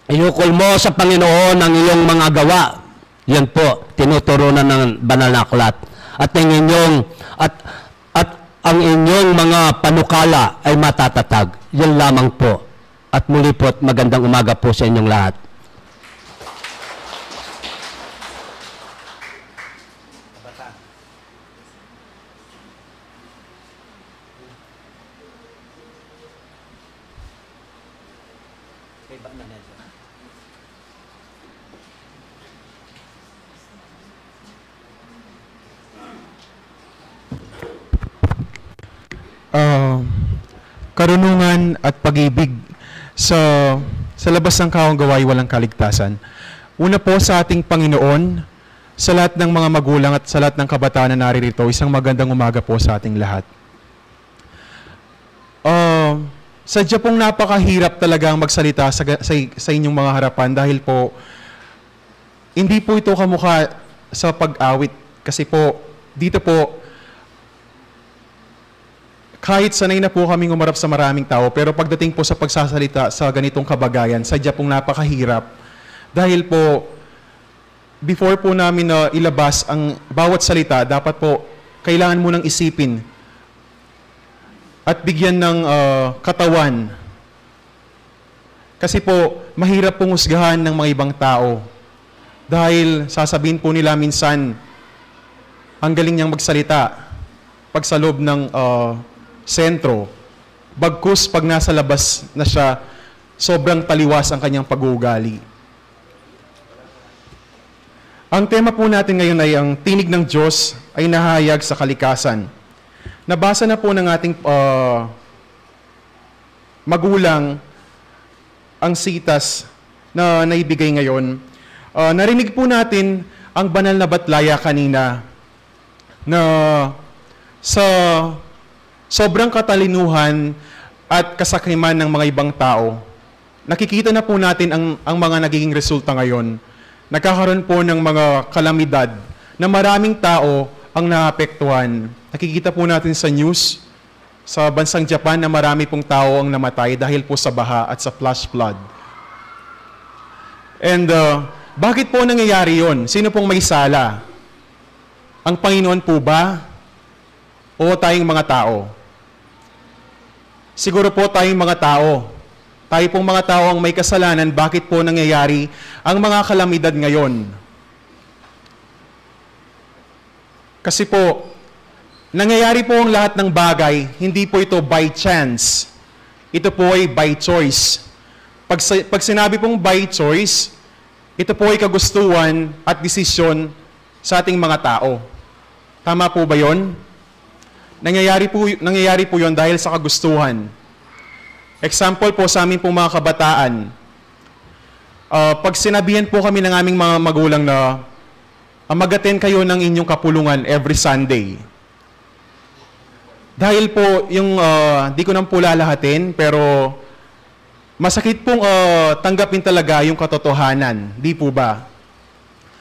"Iukol mo sa Panginoon ang iyong mga gawa." Yan po, tinuturo na ng banal na aklat. "At ang inyong, at, at ang inyong mga panukala ay matatatag." Yan lamang po. At muli po, at magandang umaga po sa inyong lahat. Ah, karunungan at pag-ibig sa, sa labas ng kawang gawain, walang kaligtasan. Una po sa ating Panginoon, sa lahat ng mga magulang at sa lahat ng kabataan na naririto, isang magandang umaga po sa ating lahat. Ah, sadya pong napakahirap talagang magsalita sa ga-, sa, sa inyong mga harapan dahil po hindi po ito kamukha sa pag-awit. Kasi po, dito po, kahit sanay na po kaming umarap sa maraming tao, pero pagdating po sa pagsasalita sa ganitong kabagayan, sadya pong napakahirap. Dahil po, Before po namin na ilabas ang bawat salita, dapat po kailangan munang isipin at bigyan ng, ah, katawan. Kasi po, mahirap pong husgahan ng mga ibang tao. Dahil sasabihin po nila minsan, "Ang galing niyang magsalita pag sa loob ng, ah, sentro. Bagkus pag nasa labas na siya, sobrang taliwas ang kanyang pag-uugali." Ang tema po natin ngayon ay ang tinig ng Diyos ay nahayag sa kalikasan. Nabasa na po ng ating, ah, magulang ang sitas na naibigay ngayon. Ah, narinig po natin ang banal na batlaya kanina na sa sobrang katalinuhan at kasakiman ng mga ibang tao, nakikita na po natin ang, ang mga nagiging resulta ngayon. Nagkakaroon po ng mga kalamidad na maraming tao ang naapektuhan. Nakikita po natin sa news, sa bansang Japan, na marami pong tao ang namatay dahil po sa baha at sa flash flood. And, uh, bakit po nangyayari yon? Sino pong may sala? Ang Panginoon po ba o tayong mga tao? Siguro po tayong mga tao. Tayo pong mga tao ang may kasalanan, bakit po nangyayari ang mga kalamidad ngayon? Kasi po, nangyayari po ang lahat ng bagay, hindi po ito by chance. Ito po ay by choice. Pag, sa- pag sinabi pong by choice, ito po ay kagustuhan at desisyon sa ating mga tao. Tama po ba yon? Nangyayari po, nangyayari po yon dahil sa kagustuhan. Example po sa amin pong mga kabataan. Ah, pag sinabihan po kami ng aming mga magulang na, ah, "Mag-attend kayo ng inyong kapulungan every Sunday." Dahil po yung, ah, di ko nang po lalahatin, pero masakit pong, ah, tanggapin talaga yung katotohanan, di po ba?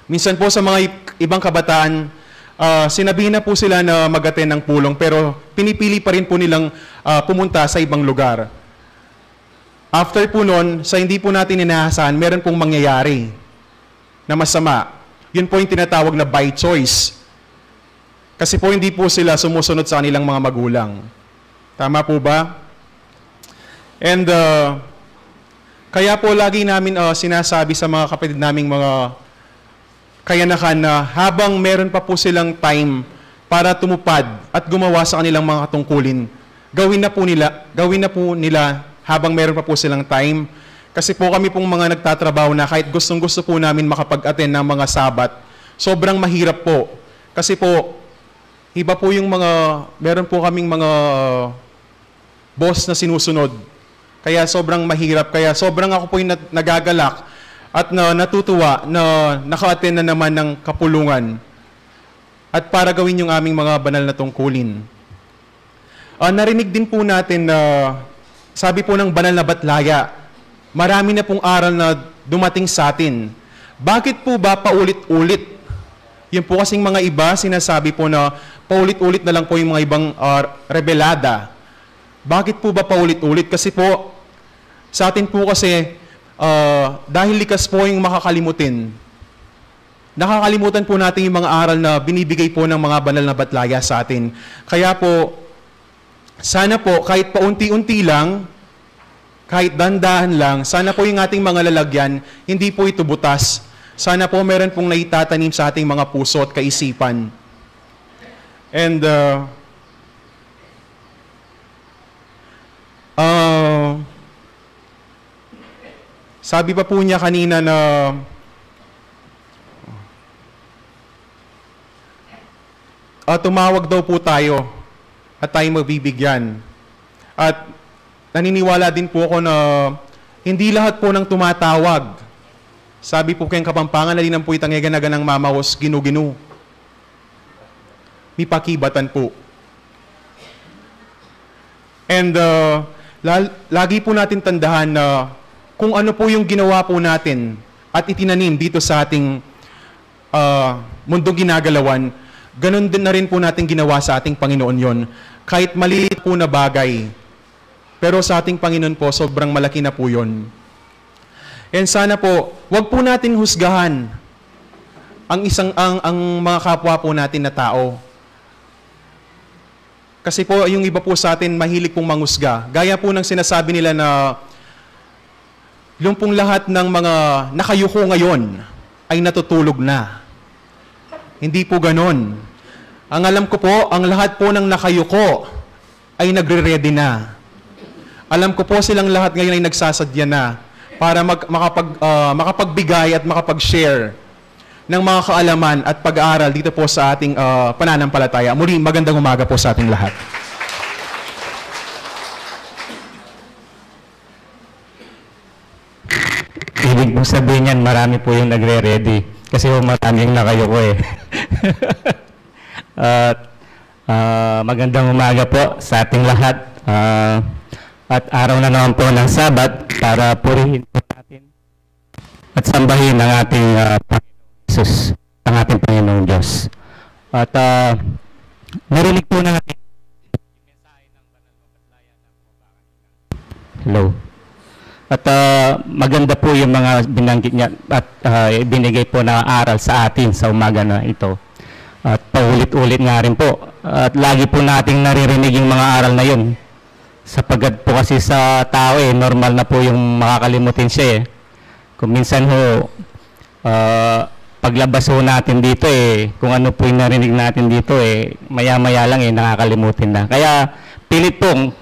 Minsan po sa mga i- ibang kabataan, ah, sinabihan na po sila na mag-attend ng pulong, pero pinipili pa rin po nilang, ah, pumunta sa ibang lugar. After po nun, sa hindi po natin inaasahan, meron pong mangyayari na masama. Yun po yung tinatawag na by choice. Kasi po hindi po sila sumusunod sa kanilang mga magulang. Tama po ba? And, uh, kaya po lagi namin, uh, sinasabi sa mga kapatid naming mga kayanakan na habang meron pa po silang time para tumupad at gumawa sa kanilang mga katungkulin, gawin na po nila, gawin na po nila habang meron pa po silang time. Kasi po kami pong mga nagtatrabaho na, kahit gustong-gusto po namin makapag-attend ng mga Sabat, sobrang mahirap po. Kasi po, iba po yung mga, meron po kaming mga boss na sinusunod. Kaya sobrang mahirap. Kaya sobrang ako po yung nat- nagagalak at na, natutuwa na naka-attend na naman ng kapulungan at para gawin yung aming mga banal na tungkulin. Ah, narinig din po natin na sabi po ng banal na batlaya, marami na pong aral na dumating sa atin. Bakit po ba paulit-ulit? Yun po kasing mga iba, sinasabi po na paulit-ulit na lang po yung mga ibang, ah, rebelada. Bakit po ba paulit-ulit? Kasi po, sa atin po kasi, ah, dahil likas po yung makakalimutin, nakakalimutan po natin yung mga aral na binibigay po ng mga banal na batlaya sa atin. Kaya po, sana po, kahit paunti-unti lang, kahit dandahan lang, sana po yung ating mga lalagyan, hindi po ito butas. Sana po meron pong naitatanim sa ating mga puso at kaisipan. And, uh, uh, sabi pa po niya kanina na, ah, tumawag daw po tayo at tayo mabibigyan. At naniniwala din po ako na hindi lahat po ng tumatawag. Sabi po kayang Kapampangan, "Nalinan po itang eganagan ng mamaos, ginu-ginu." Mipakibatan po. And, uh, la- lagi po natin tandahan na kung ano po yung ginawa po natin at itinanim dito sa ating, uh, mundong ginagalawan, ganun din na rin po natin ginawa sa ating Panginoon yon. Kahit maliit po na bagay, pero sa ating Panginoon po, sobrang malaki na po yon. And sana po, wag po natin husgahan ang isang, ang, ang mga kapwa po natin na tao. Kasi po, yung iba po sa atin, mahilig pong mangusga. Gaya po ng sinasabi nila na yung pong lahat ng mga nakayuko ngayon ay natutulog na. Hindi po ganon. Ang alam ko po, ang lahat po ng nakayuko ay nagre-ready na. Alam ko po silang lahat ngayon ay nagsasadya na para mag-, makapag-, ah, makapagbigay at makapag-share ng mga kaalaman at pag-aaral dito po sa ating, ah, pananampalataya. Muli, magandang umaga po sa ating lahat. Ibig pong sabihin niyan, marami po yung nagre-ready. Kasi po, marami yung nakayuko eh. At, ah, magandang umaga po sa ating lahat. Ah, at araw na naman po ng Sabat para purihin po natin at sambahin ang ating, ah, Panginoong Jesus, ang ating Panginoong Diyos. At, ah, narinig po natin. Hello. At, ah, maganda po yung mga binanggit niya at, ah, ibinigay po na aral sa atin sa umaga na ito. At paulit-ulit nga rin po. At lagi po nating naririnig yung mga aral na yun. Sapagkat po kasi sa tao eh, normal na po yung makakalimutin siya eh. Kung minsan ho, ah, paglabas ho natin dito eh, kung ano po yung narinig natin dito eh, maya-maya lang eh, nakakalimutin na. Kaya pilit pong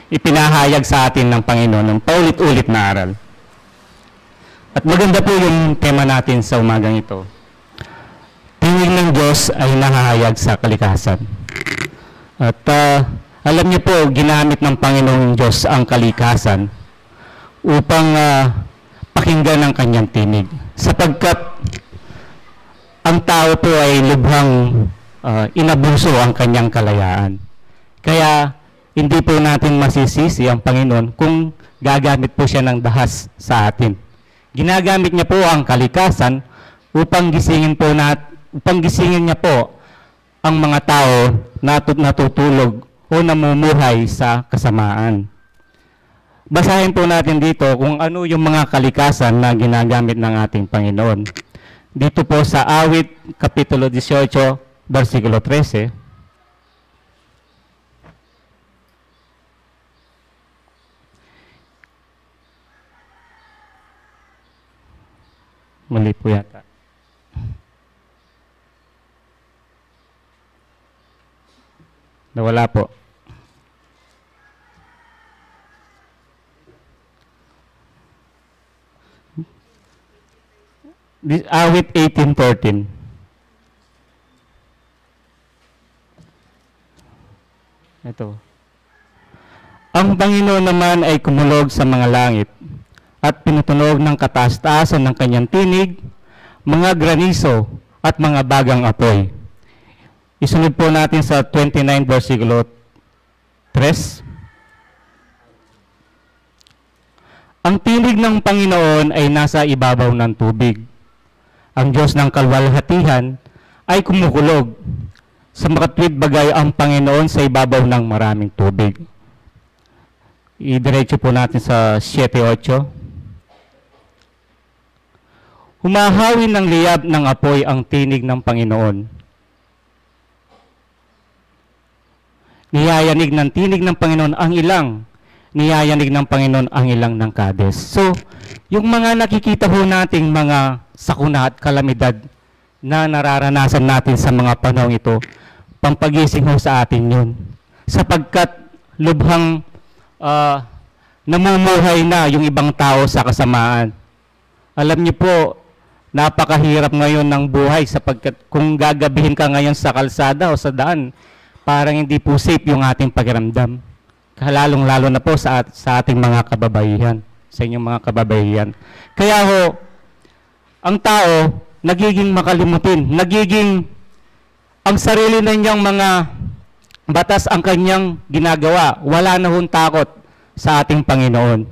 ipinahayag sa atin ng Panginoon ng paulit-ulit na aral. At maganda po yung tema natin sa umagang ito. Tinig ng Diyos ay nahahayag sa kalikasan. At, ah, alam niyo po, ginamit ng Panginoong Diyos ang kalikasan upang, ah, pakinggan ang kanyang tinig. Sapagkat ang tao po ay lubhang, ah, inabuso ang kanyang kalayaan. Kaya hindi po natin masisisi ang Panginoon kung gagamit po siya ng dahas sa atin. Ginagamit niya po ang kalikasan upang gisingin po nat-, upang gisingin niya po ang mga tao na tu-, natutulog o namumuhay sa kasamaan. Basahin po natin dito kung ano yung mga kalikasan na ginagamit ng ating Panginoon. Dito po sa Awit, Kapitulo dieciocho, bersikulo trese. Mali po yata. Nawala po. Di, Awit eighteen thirteen. Ito. Ang Panginoon naman ay kumulog sa mga langit at pinutunog ng kataas-taasan ng kanyang tinig, mga granizo at mga bagang apoy. Isunod po natin sa twenty-nine, bersikulo tres. Ang tinig ng Panginoon ay nasa ibabaw ng tubig. Ang Diyos ng kaluwalhatihan ay kumukulog. Sa makatuwid bagay ang Panginoon sa ibabaw ng maraming tubig. Idiretso po natin sa siete ocho. Humahawi ng liyab ng apoy ang tinig ng Panginoon. Niyayanig ng tinig ng Panginoon ang ilang. Niyayanig ng Panginoon ang ilang ng Kades. So, yung mga nakikita ho nating mga sakuna at kalamidad na nararanasan natin sa mga panahong ito, pampagising ho sa atin yun. Sapagkat lubhang, ah, namumuhay na yung ibang tao sa kasamaan. Alam niyo po, napakahirap ngayon ng buhay sapagkat kung gagabihin ka ngayon sa kalsada o sa daan, parang hindi po safe yung ating pakiramdam. Lalong-lalo na po sa at-, sa ating mga kababaihan, sa inyong mga kababaihan. Kaya ho, ang tao nagiging makalimutin, nagiging ang sarili na niyang mga batas ang kanyang ginagawa. Wala na hong takot sa ating Panginoon.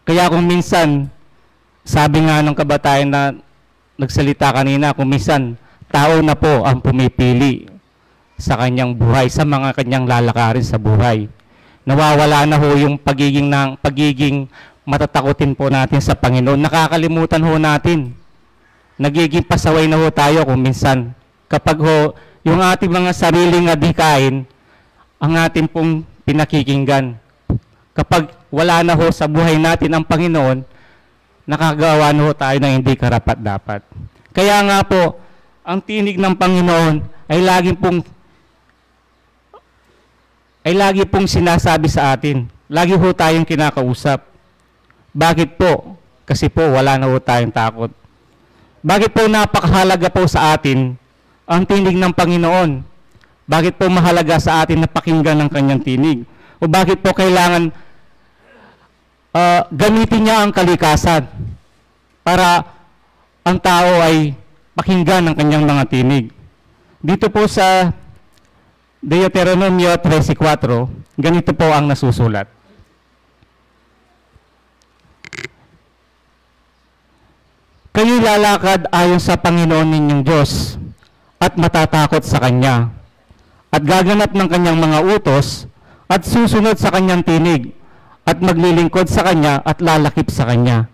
Kaya kung minsan, sabi nga ng kabataan na nagsalita kanina, kung minsan, tao na po ang pumipili sa kanyang buhay, sa mga kanyang lalakarin sa buhay. Nawawala na ho yung pagiging, ng, pagiging matatakutin po natin sa Panginoon. Nakakalimutan ho natin nagiging pasaway na ho tayo kung minsan. Kapag ho, yung ating mga sariling adhikain, ang ating pong pinakikinggan. Kapag wala na ho sa buhay natin ang Panginoon, nakagawa na ho tayo ng hindi karapat-dapat. Kaya nga po, ang tinig ng Panginoon ay laging pong, ay lagi pong sinasabi sa atin. Lagi ho tayong kinakausap. Bakit po? Kasi po, wala na ho tayong takot. Bakit po napakahalaga po sa atin ang tinig ng Panginoon? Bakit po mahalaga sa atin na pakinggan ang kanyang tinig? O bakit po kailangan, ah, gamitin niya ang kalikasan para ang tao ay pakinggan ang kanyang mga tinig? Dito po sa Deuteronomio trese kuwatro, ganito po ang nasusulat. Kayo'y lalakad ayon sa Panginoon ninyong Diyos, at matatakot sa Kanya, at gaganap ng Kanyang mga utos, at susunod sa Kanyang tinig, at maglilingkod sa Kanya, at lalakip sa Kanya.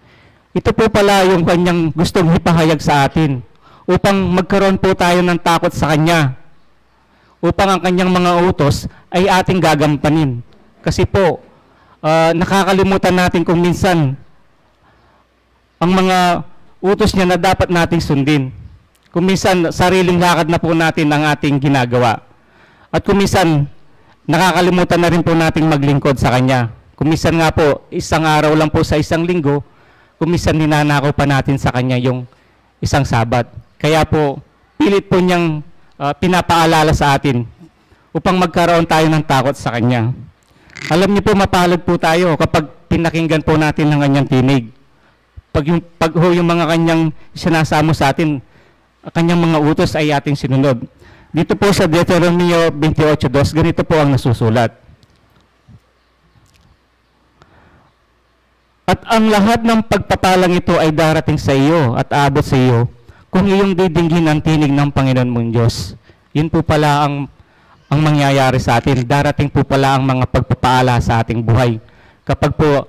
Ito po pala yung Kanyang gustong ipahayag sa atin, upang magkaroon po tayo ng takot sa Kanya, upang ang Kanyang mga utos ay ating gagampanin. Kasi po, ah, nakakalimutan natin kung minsan ang mga utos niya na dapat nating sundin. Kung minsan, sariling lakad na po natin ang ating ginagawa. At kung minsan, nakakalimutan na rin po nating maglingkod sa Kanya. Kung minsan nga po, isang araw lang po sa isang linggo, kung minsan ninanakaw pa natin sa Kanya yung isang Sabat. Kaya po, pilit po niyang, ah, pinapaalala sa atin upang magkaroon tayo ng takot sa Kanya. Alam niyo po, mapalad po tayo kapag pinakinggan po natin ang Kanyang tinig. Pag yung, pag ho yung mga Kanyang sinasamo sa atin, Kanyang mga utos ay ating sinunod. Dito po sa Deuteronomio twenty-eight two, ganito po ang nasusulat. At ang lahat ng pagpapalang ito ay darating sa iyo at aabot sa iyo kung iyong didinggin ang tinig ng Panginoon mong Diyos. Yun po pala ang, ang mangyayari sa atin. Darating po pala ang mga pagpapaala sa ating buhay. Kapag po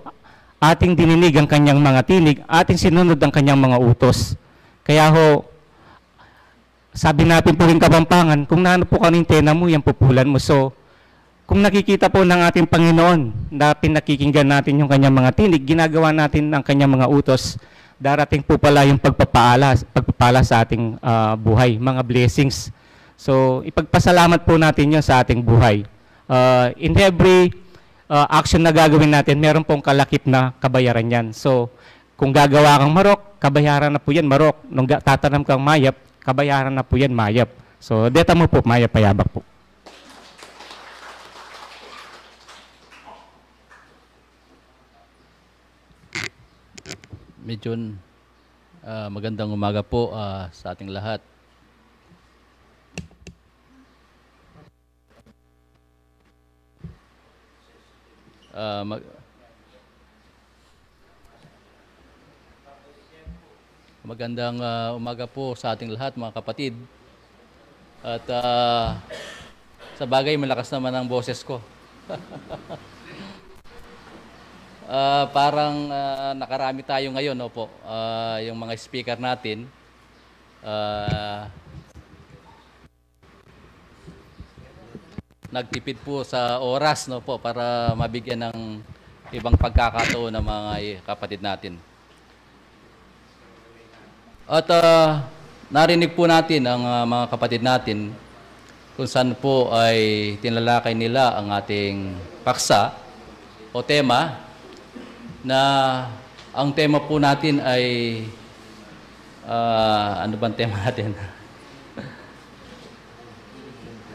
ating dininig ang kanyang mga tinig, ating sinunod ang kanyang mga utos. Kaya ho, sabi natin po rin Kapampangan, kung nanu po kanintena mu, yan pupulan mu. So, kung nakikita po ng ating Panginoon na pinakikinggan natin yung kanyang mga tinig, ginagawa natin ang kanyang mga utos, darating po pala yung pagpapaala, pagpapala sa ating, ah, buhay, mga blessings. So, ipagpasalamat po natin yun sa ating buhay. Ah, in every, ah, action na gagawin natin, meron pong kalakip na kabayaran yan. So, kung gagawa kang marok, kabayaran na po yan, marok. Nung ga-, tatanam kang mayap, kabayaran na po yan, mayap. So, deta mu po, mayap a yabak po. Medyo, ah, magandang umaga po, ah, sa ating lahat. Ah, mag-, magandang, ah, umaga po sa ating lahat, mga kapatid. At, ah, sa bagay, malakas naman ang boses ko. Ah, parang, ah, nakarami tayo ngayon, opo. Ah, yung mga speaker natin, ah, nagtipid po sa oras, no po, para mabigyan ng ibang pagkakataon ng mga kapatid natin. At, ah, narinig po natin ang, ah, mga kapatid natin kung saan po ay tinalakay nila ang ating paksa o tema na ang tema po natin ay, ah, ano bang tema natin?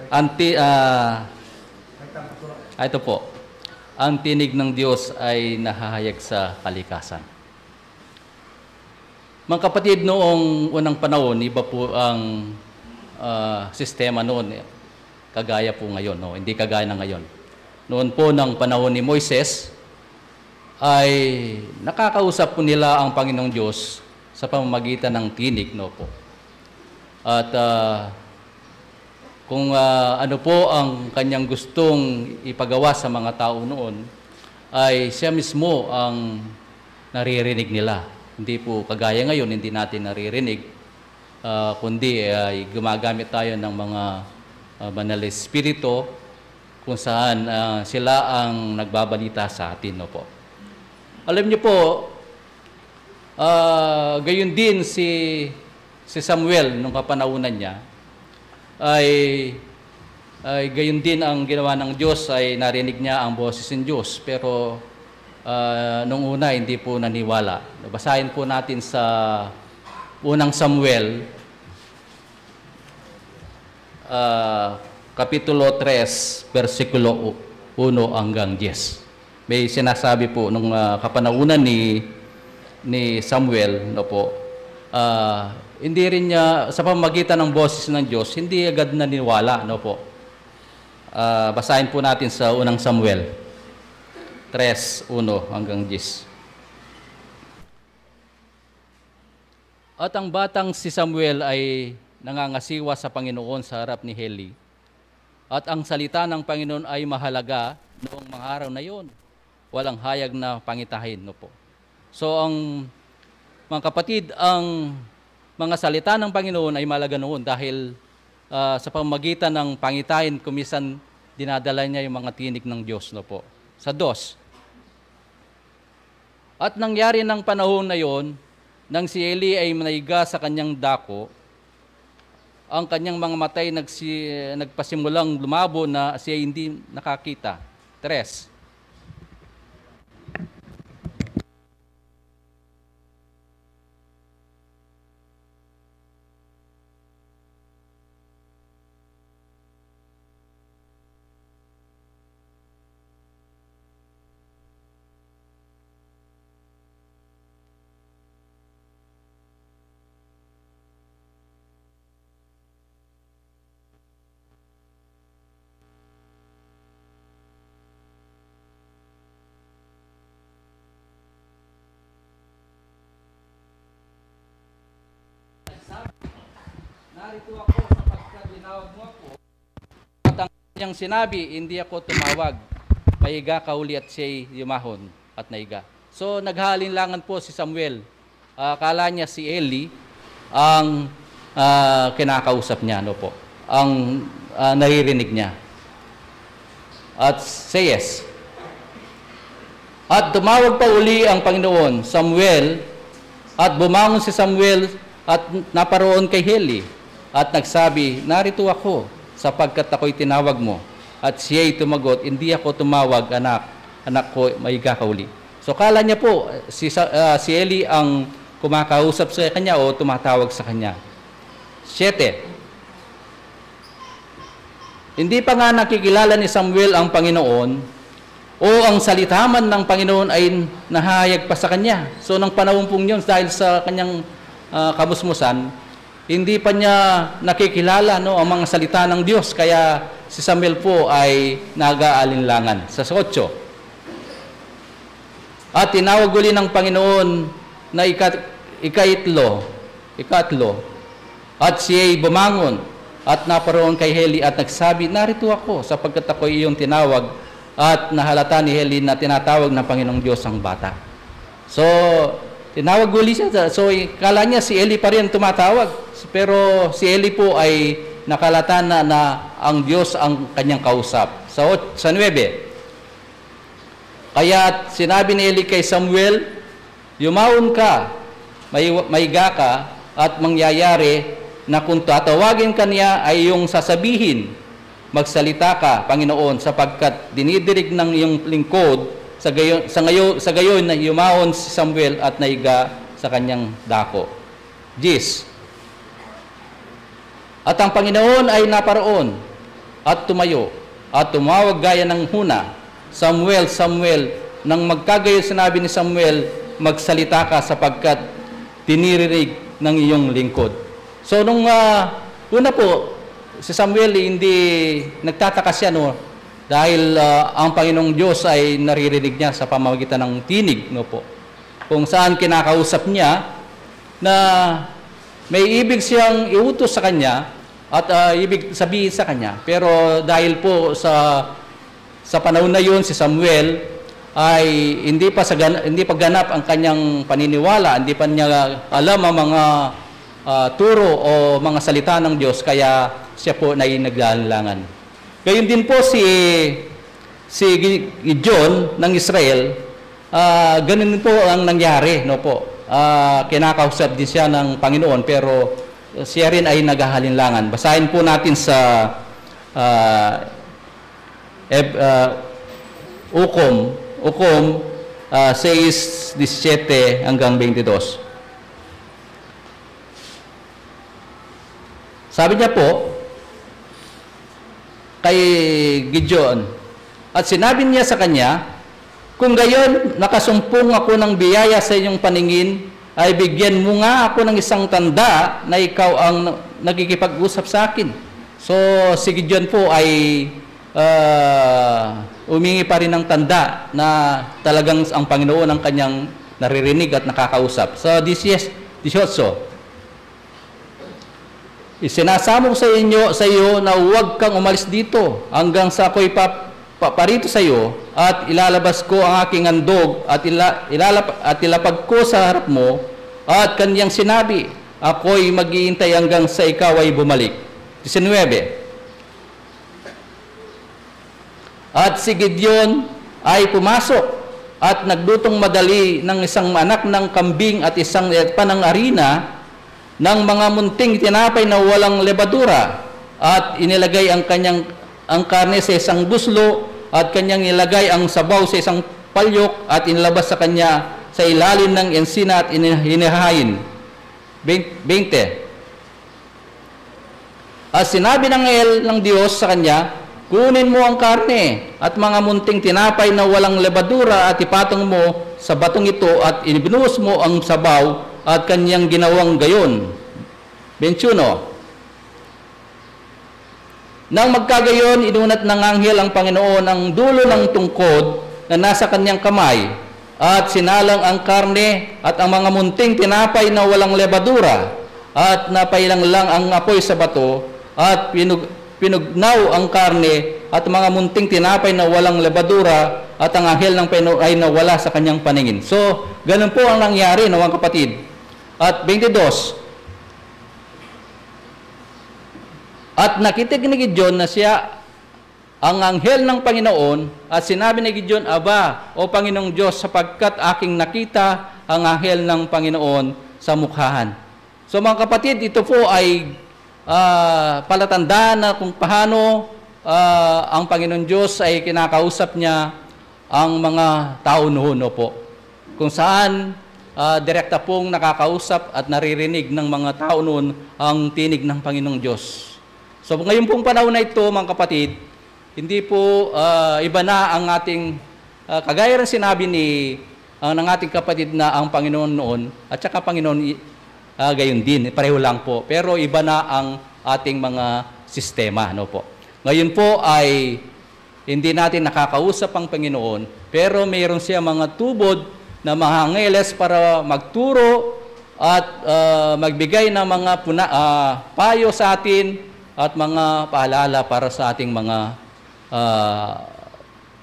Anti-, ah, ah, ito po. Ang tinig ng Diyos ay nahahayag sa kalikasan. Mga kapatid, noong unang panahon, iba po ang, ah, sistema noon, eh. Kagaya po ngayon, no? Hindi kagaya na ngayon. Noon po, ng panahon ni Moises, ay nakakausap po nila ang Panginoong Diyos sa pamamagitan ng tinig, no po. At, ah, kung, ah, ano po ang kanyang gustong ipagawa sa mga tao noon, ay siya mismo ang naririnig nila. Hindi po kagaya ngayon, hindi natin naririnig. ah, kundi ay gumagamit tayo ng mga, ah, banal na espiritu kung saan, ah, sila ang nagbabalita sa atin, no po. Alam niyo po, ah, gayon din si, si Samuel nung kapanahunan niya, ay, ay gayon din ang ginawa ng Diyos, ay narinig niya ang boses ng Diyos. Pero, ah, nung una, hindi po naniwala. Basahin po natin sa unang Samuel, ah, Kapitulo tres, bersikulo u-, uno hanggang diyes. May sinasabi po nung, ah, kapanahunan ni, ni Samuel, no po, ah, hindi rin niya, sa pamamagitan ng boses ng Diyos, hindi agad naniwala, no po. Ah, basahin po natin sa unang Samuel tres, uno hanggang diyes. At ang batang si Samuel ay nangangasiwa sa Panginoon sa harap ni Heli. At ang salita ng Panginoon ay mahalaga noong mga araw na yon. Walang hayag na pangitain, no po. So, ang, mga kapatid, ang mga salita ng Panginoon ay mahalaga noon dahil, ah, sa pamamagitan ng pangitain, kumisan dinadala niya yung mga tinig ng Diyos, no po. Sa dos, at nangyari ng panahon na yon, nang si Eli ay naiga sa kanyang dako, ang kanyang mga mata ay nagsi-, nagpasimulang lumabo na siya hindi nakakita. Tres. Narito ako sapagkat tinawag mo ako. At ang kanyang sinabi, "Hindi ako tumawag. Maiga ka uli," at siya'y yumahon at naiga. So, naghalinlangan po si Samuel. Ah, akala niya si Eli ang, ah, kinakausap niya, no po? Ang, ah, naririnig niya. At says, at tumawag pa uli ang Panginoon, "Samuel," at bumangon si Samuel at naparoon kay Eli, at nagsabi, "Narito ako, sapagkat ako'y tinawag mo." At siya'y tumagot, "Hindi ako tumawag, anak. Anak ko, maiga ka uli." So, kala niya po, si Sa-, ah, si Eli ang kumakausap sa kanya o tumatawag sa kanya. Siyete. Hindi pa nga nakikilala ni Samuel ang Panginoon, o ang salita man ng Panginoon ay nahayag pa sa kanya. So, nung panahon pong yun, dahil sa kanyang, ah, kamusmusan, hindi pa niya nakikilala, no, ang mga salita ng Diyos. Kaya si Samuel po ay nag-aalinlangan. Sa otso. At tinawag uli ng Panginoon na ika-, ikaitlo, ikatlo, at siya'y bumangon at naparoon kay Eli at nagsabi, "Narito ako, sapagkat ako iyong tinawag." At nahalata ni Eli na tinatawag ng Panginoong Diyos ang bata. So, tinawag uli siya. So, kala niya si Eli pa rin tumatawag. Pero si Eli po ay nakalata na, na ang Diyos ang kanyang kausap. Sa ot-, sa nuebe, Kaya't sinabi ni Eli kay Samuel, "Yumaon ka, may-, maiga ka, at mangyayari na kung tatawagin ka niya ay iyong sasabihin, 'Magsalita ka, Panginoon, sapagkat dinidirig ng iyong lingkod.'" Sa gayo-, sa ngayo-, sa gayon na yumaon si Samuel at naiga sa kanyang dako. Diyes. At ang Panginoon ay naparoon at tumayo at tumawag gaya ng huna, "Samuel, Samuel." Nang magkagayon sinabi ni Samuel, "Magsalita ka sapagkat dinirinig ng iyong lingkod." So, nung, ah, una po, si Samuel, hindi nagtataka siya, no? Dahil, ah, ang Panginoong Diyos ay naririnig niya sa pamamagitan ng tinig, no po? Kung saan kinakausap niya na may ibig siyang iutos sa kanya at, ah, ibig sabihin sa kanya. Pero dahil po sa, sa panahon na yun, si Samuel ay hindi pa sa gan-, hindi pa ganap ang kanyang paniniwala, hindi pa niya alam ang mga, ah, turo o mga salita ng Diyos, kaya siya po na naglalanlangan. Gayon din po si, si Gi- Gideon ng Israel, ah, ganun po ang nangyari, no po. Ah, kinakausap din siya ng Panginoon, pero siya rin ay naghahalinlangan. Basahin po natin sa ah, Eb- ah, Ukom, Ukom ah, sais disisiete hanggang beintidos. Sabi niya po kay Gideon, at sinabi niya sa kanya, "Kung gayon, nakasumpung ako ng biyaya sa iyong paningin, ay bigyan mo nga ako ng isang tanda na ikaw ang na- nakikipag-usap sa akin." So, si Gideon po ay ah, humingi pa rin ng tanda na talagang ang Panginoon ang kanyang naririnig at nakakausap. Sa disies- dieciocho, "Isinasamok sa inyo, sa iyo na huwag kang umalis dito hanggang sa ako'y pa- paparito sa iyo, at ilalabas ko ang aking handog at ila- ilalap- at ilapag ko sa harap mo." At kanyang sinabi, "Ako'y maghihintay hanggang sa ikaw ay bumalik." Diecinuebe, at si Gideon ay pumasok at naglutong madali ng isang anak ng kambing at isang panang arina ng mga munting tinapay na walang lebadura, at inilagay ang kanyang ang karne sa isang buslo, at kanyang nilagay ang sabaw sa isang palyok, at inilabas sa kanya sa ilalim ng ensina at ini- hinahain. Bein- Beinte. At sinabi ng anghel ng Diyos sa kanya, "Kunin mo ang karne at mga munting tinapay na walang lebadura at ipatong mo sa batong ito at ibinuhos mo ang sabaw," at kanyang ginawang gayon. Beintiuno. Nang magkagayon, inunat ng anghel ang Panginoon ang dulo ng tungkod na nasa kanyang kamay, at sinalang ang karne at ang mga munting tinapay na walang lebadura, at napailanglang ang apoy sa bato, at pinug- pinugnaw ang karne at mga munting tinapay na walang lebadura, at ang anghel ng Panginoon ay nawala sa kanyang paningin. So, ganun po ang nangyari, no, mga kapatid. At beintidos, at nakitig ni Gideon na siya ang anghel ng Panginoon, at sinabi ni Gideon, "Aba, O Panginoong Diyos, sapagkat aking nakita ang anghel ng Panginoon sa mukhaan." So, mga kapatid, ito po ay, ah, palatandaan na kung paano, ah, ang Panginoong Diyos ay kinakausap niya ang mga tao noon, opo. Kung saan, ah, direkta pong nakakausap at naririnig ng mga tao noon ang tinig ng Panginoong Diyos. So, ngayon pong panahon na ito, mga kapatid, hindi po, ah, iba na ang ating, ah, kagaya ng sinabi ni, ah, ng ating kapatid na ang Panginoon noon at saka Panginoon i- ah, gayon din, pareho lang po. Pero iba na ang ating mga sistema, no po. Ngayon po ay hindi natin nakakausap ang Panginoon, pero mayroon siya mga tubod na mga angeles para magturo at, ah, magbigay ng mga puna- ah, payo sa atin at mga paalala para sa ating mga, ah,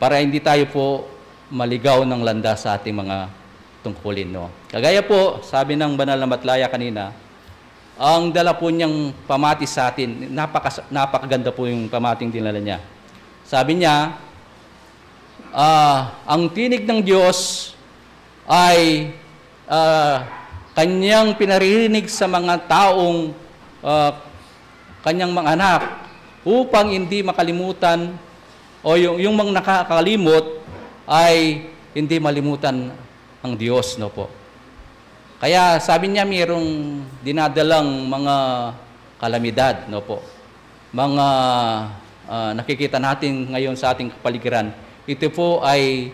para hindi tayo po maligaw ng landas sa ating mga tungkulin, no? Kagaya po, sabi ng banal na Batlaya kanina, ang dala po niyang pamati sa atin, napaka- napakaganda po yung pamating dinala niya. Sabi niya, ah, ang tinig ng Diyos ay, ah, kanyang pinaririnig sa mga taong, ah, kanyang mga anak upang hindi makalimutan o yung, yung mga nakakalimot ay hindi malimutan ng Diyos, no po. Kaya sabi niya, mayroong dinadalang mga kalamidad, no po. Mga, ah, nakikita natin ngayon sa ating kapaligiran. Ito po ay,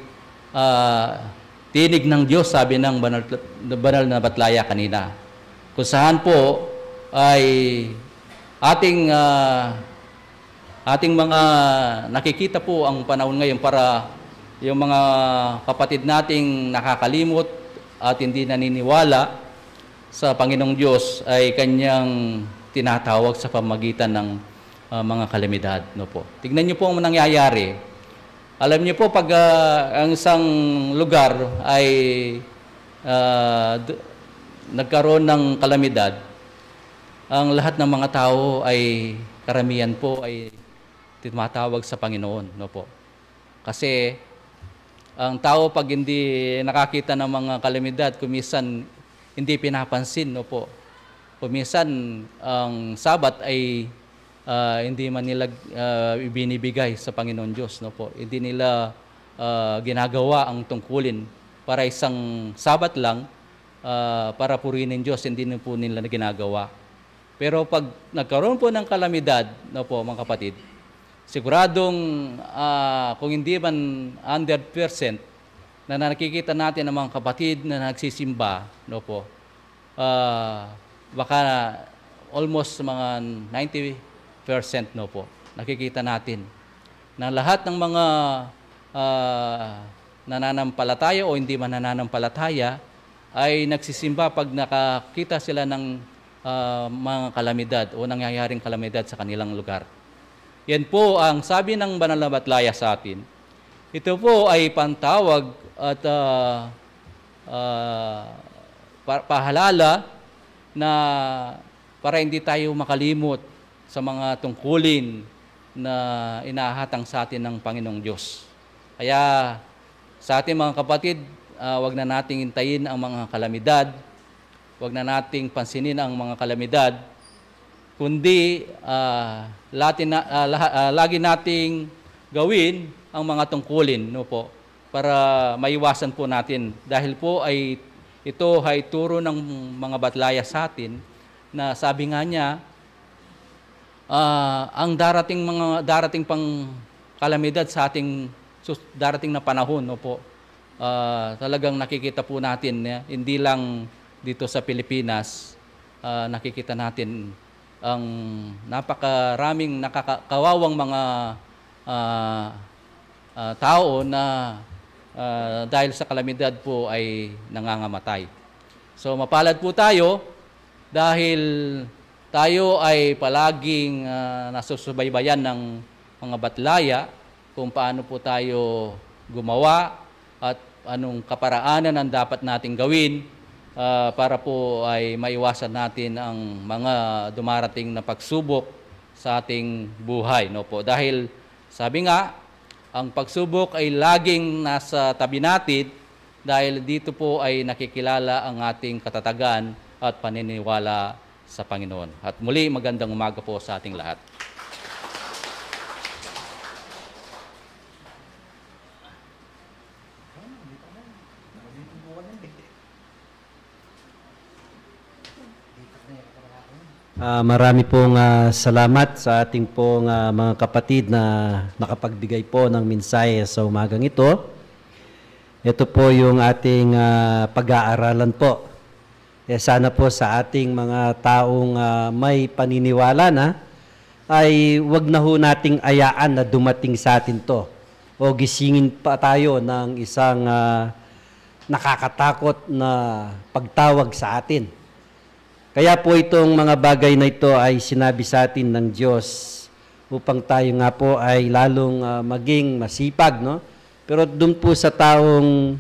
ah, tinig ng Diyos, sabi ng banal, banal na Batlaya kanina. Kung saan po ay ating, ah, ating mga nakikita po ang panahon ngayon para yung mga kapatid nating nakakalimot at hindi naniniwala sa Panginoong Diyos ay kanyang tinatawag sa pamagitan ng, ah, mga kalamidad, no po. Tignan niyo po ang nangyayari. Alam niyo po, pag, ah, ang isang lugar ay, ah, d- nagkaroon ng kalamidad, Ang lahat ng mga tao ay karamihan po ay tumatawag sa Panginoon, no po? Kasi ang tao, pag hindi nakakita ng mga kalamidad, kumisan hindi pinapansin, no po? Kumisan ang Sabat ay, ah, hindi man nila, ah, ibinibigay sa Panginoon Diyos, no po? Hindi nila, ah, ginagawa ang tungkulin para isang Sabat lang, ah, para purihin ng Diyos, hindi na po nila ginagawa. Pero pag nagkaroon po ng kalamidad, no po, mga kapatid, siguradong, ah, kung hindi man hundred percent, na nakikita natin ang mga kapatid na nagsisimba, no po, ah, baka almost mga ninety percent, no po, nakikita natin na lahat ng mga, ah, nananampalataya o hindi man nananampalataya ay nagsisimba pag nakakita sila ng, ah, mga kalamidad o nangyayaring kalamidad sa kanilang lugar. Yan po ang sabi ng Banal na Batlaya sa atin. Ito po ay pantawag at, ah, ah, pa- pahalala na para hindi tayo makalimot sa mga tungkulin na inahatang sa atin ng Panginoong Diyos. Kaya sa ating mga kapatid, ah, wag na nating intayin ang mga kalamidad, wag na nating pansinin ang mga kalamidad, kundi, ah, lati na, ah, laha- ah, lagi nating gawin ang mga tungkulin, no po, para maiwasan po natin. Dahil po ay ito ay turo ng mga batlaya sa atin na sabi nga niya, ah, ang darating mga, darating pang kalamidad sa ating sus- darating na panahon, no po, ah, talagang nakikita po natin, eh, hindi lang dito sa Pilipinas, ah, nakikita natin ang napakaraming nakakawawang mga, ah, ah, tao na, ah, dahil sa kalamidad po ay nangangamatay. So, mapalad po tayo dahil tayo ay palaging, ah, nasusubaybayan ng mga batlaya kung paano po tayo gumawa at anong kaparaanan ang dapat nating gawin, ah, para po ay maiwasan natin ang mga dumarating na pagsubok sa ating buhay, no po? Dahil sabi nga, ang pagsubok ay laging nasa tabi natin dahil dito po ay nakikilala ang ating katatagan at paniniwala sa Panginoon. At muli, magandang umaga po sa ating lahat. Ah, marami pong, ah, salamat sa ating pong, ah, mga kapatid na nakapagbigay po ng mensahe sa umagang ito. Ito po yung ating, ah, pag-aaralan po. Eh, sana po sa ating mga taong, ah, may paniniwala na, ay wag na ho nating ayaan na dumating sa atin to o gisingin pa tayo ng isang, ah, nakakatakot na pagtawag sa atin. Kaya po itong mga bagay na ito ay sinabi sa atin ng Diyos upang tayo nga po ay lalong, ah, maging masipag, no? Pero dun po sa taong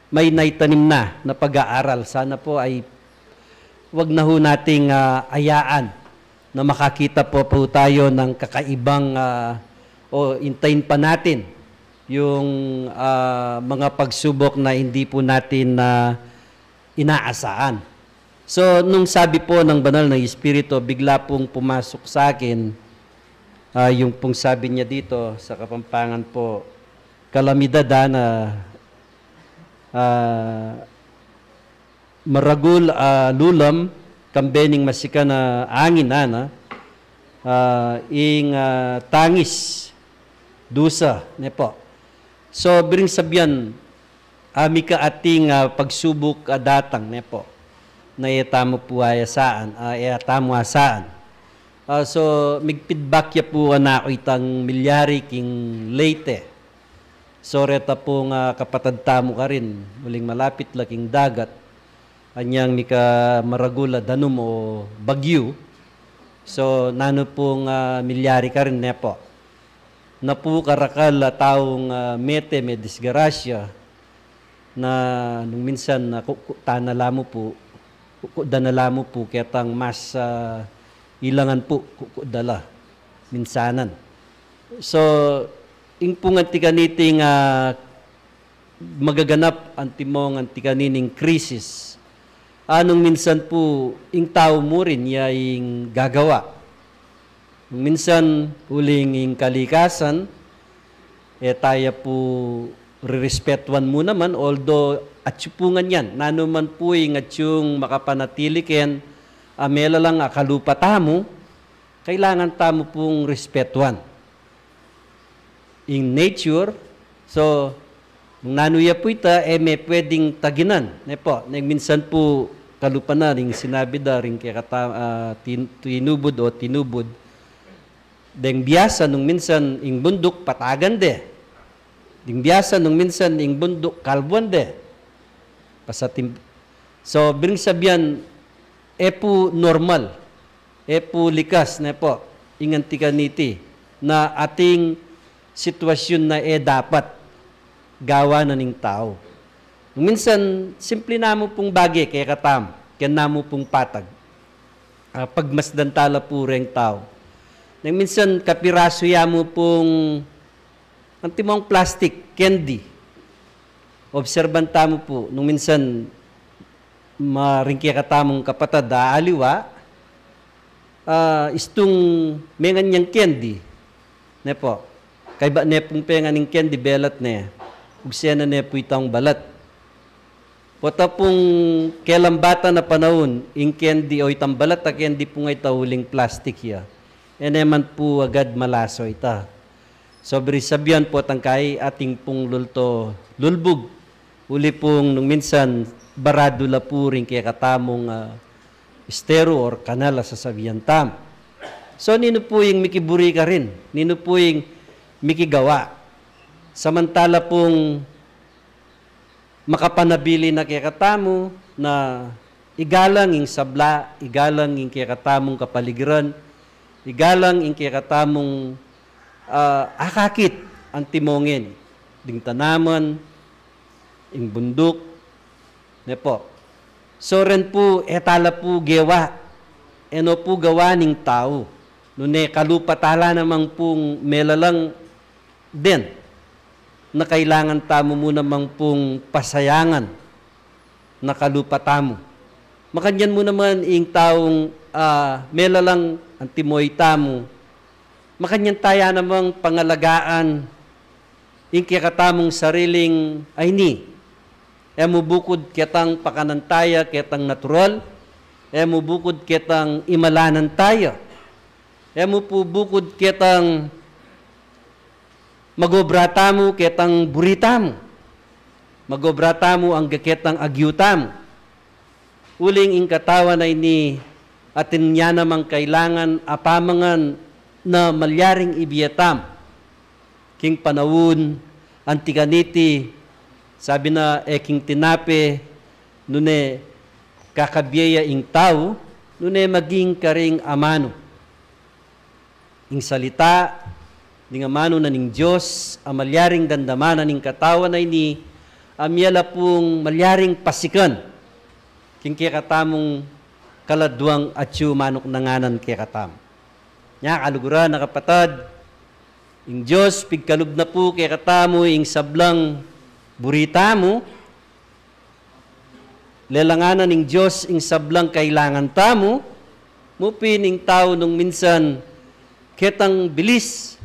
may naitanim na, na pag-aaral, sana po ay wag na ho nating, ah, ayaan na makakita po, po tayo ng kakaibang, ah, o intayin pa natin yung, ah, mga pagsubok na hindi po natin na inaasahan. So, nung sabi po ng Banal na Espiritu, bigla pong pumasok sa akin, ah, yung pong sabi niya dito sa Kapampangan po, kalamidad, ah, na, ah, maragul a lulam, kambe ning masikan a angin, ana, ah, ing, ah, tangis, dusa, ne po. So, biring sabian, ah, mika ating, ah, pagsubok a datang, ne po. Na e tamu pu ayasaan, ah, e tamu asaan. Ah, so, migpidbak ya pu kanaku itang milyari king Leyte. So, reta pung, ah, kapatad tamu karin, uling malapit la king dagat, anyang mika maragul a danum o bagyu. So, nanu pung, ah, milyari karin, ne po? Na pu karakal a taung, ah, mete, medisgrasya, na nung minsan na ku- ku- tana la mu pu, ku- ku- dana la mu pu ketang mas, ah, Ilangan pu, ku-, ku-, dala. Minsanan. So, ing pung anti kaniting, ah, magaganap antimong anti kanining krisis. Nung minsan pu, ing tau mu rin ya ing gagawa. Nung minsan, uling ing kalikasan, e taya pu ririspetuan mu naman, although atyu pu ngan yan, nanu man pu ing atyung makapanatili ken, a melalang a kalupa tamu, kailangan tamu pung rispetuan ing nature. So, nung nanu ya pu ita, e me pwedeng taginan, ne pu. Neng minsan pu, kalupa na ring sinabi da, ring kekata, ah, tin-, tinubud o tinubud. Deng biasa, nung minsan ing bunduk, patagan de. Deng biasa, nung minsan ing bunduk, kalbuan de. Pasatim-, so, biring sabian, e pu normal, e pu likas, ne pu, ing anti kaniti, na ating sitwasyun na e dapat gawan na ning tau. Minsan, simple namu pung bage, kekatamu, ken namu pung patag. Ah, pagmasdan tala pu reng tau. Neng minsan, kapirasu ya mu pung antimong plastic, candy. Obserban tamu pu, nung minsan, maring kekatamung kapatad, aaliwa, ah, istung mengan yang candy. Ne pu. Kaybat ne pung pengan ing candy, belat ne. Ugsena ne pu itang balat. Pota pung kelambatan a panaun, ing candy o itang balat a candy pung ita uling plastic ya. E ne man pu agad malaso ita. So, biri sabian potang kai ating pung lulto lulbug. Uli pung nung minsan baradu la pu ring kekatamung, ah, estero or kanal a sasabian tam. So, ninu pu ing mikiburi karin? Ninu pu ing mikigawa? Samantala pung makapanabilin na kekatamu na igalang ing sabla, igalang ing kekatamung kapaligiran, igalang ing kekatamung, ah, akakit antimong ding tanaman, ing bunduk, ne pu. So ren pu, e tala pu gewa, e no pu gawa ning tau. Nune kalupa tala namang pung melalang den, na kailangan tamu mu namang pung pasayangan na kalupa tamu. Makanyan mu naman ing taung, ah, melalang antimo itamu. Makanyan taya namang pangalagaan ing kekatamung sariling ayni. E mu bukud ketang pakanan taya, ketang natural. E mu bukud ketang imalanan taya. E mu pu bukud ketang magobra tamu, ketang buri tamu. Magobra tamu angga ketang agyu tamu. Uling ing katawan a ini atin ya namang kailangan a pamangan na malyaring ibie tam. King panaun anti kaniti, sabi na, e king tinape, nune kakabie ya ing tau, nune maging karing amanu. Ing salita ding amanu na ning Dios a malyaring damdaman na ning katawan a ini, a mie la pung malyaring pasikan king kekatamung kaladwang atyu manuknanganan kekatamu. Nya, kaluguran a kapatad, ing Dios pigkalub na pu kekatamu ing sablang buri tamu, lelangan na ning Dios ing sablang kailangan tamu, mu pin ing tau nung minsan ketang bilis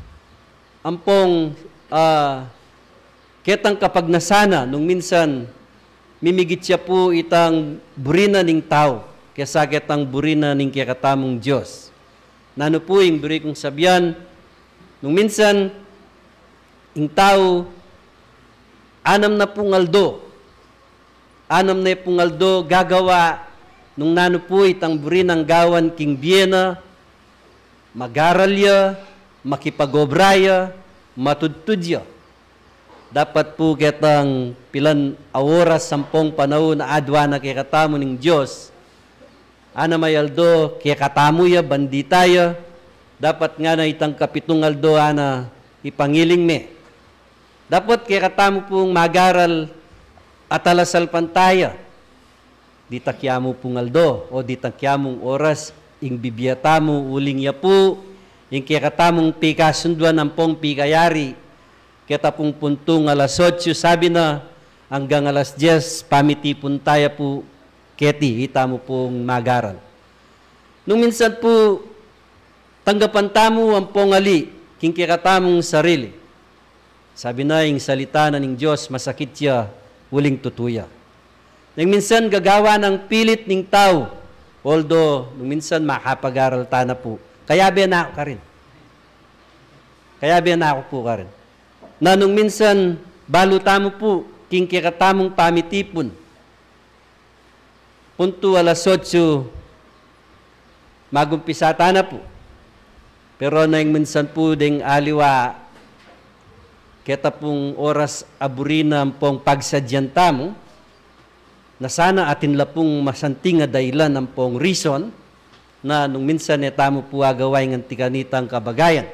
ampong, ah, ketang kapagnasan na nung minsan mimigit ya pu itang buri na ning tau kesa ketang buri na ning kekatamung Dios. Nanu pu ing buri kung sabian? Nung minsan ing tau anam na pung aldo, anam na pung aldo gagawa nung nanu pu itang buri nang gawan king bie na, magaral ya, makipagobra ya, matudtud ya. Dapat pu ketang pilan a oras ampong panaun a adwan na kekatamu ning Dios. Anam a aldo kekatamu ya, bandi taya. Dapat ngana itang kapitung aldo ana ipangiling me. Dapat kekatamu pung magaral a talasalpantaya. Ditang kiamu pung aldo o ditang kiamung oras, ing bibie tamu, uling ya pu ing kekatamung pikasunduan ampong pikayari, keta pung puntung alas otsu, sabi na, anggang alas dies, pamitipun taya pu keti, itamu pung magaral. Nung minsan pu, tanggapan tamu ampong ali king kekatamung sarili. Sabi na, ing salita na ning Dios, masakit ya, uling tutu ya. Nung minsan gagawa nang pilit ning tau, although nung minsan makapagaral tana pu. Kayabe na ku karin. Kayabe na ku pu karin. Na nung minsan balu tamu pu king kekatamung pamitipun. Puntu alas otsu, magumpisa tana pu. Pero nung minsan pu deng aliwa, keta pung oras a buri na ampong pagsadyan tamu, na sana atin la pung masanting a dailan ampong reason, na nung minsan e tamu pu agawa ing anti kanitang kabagayan.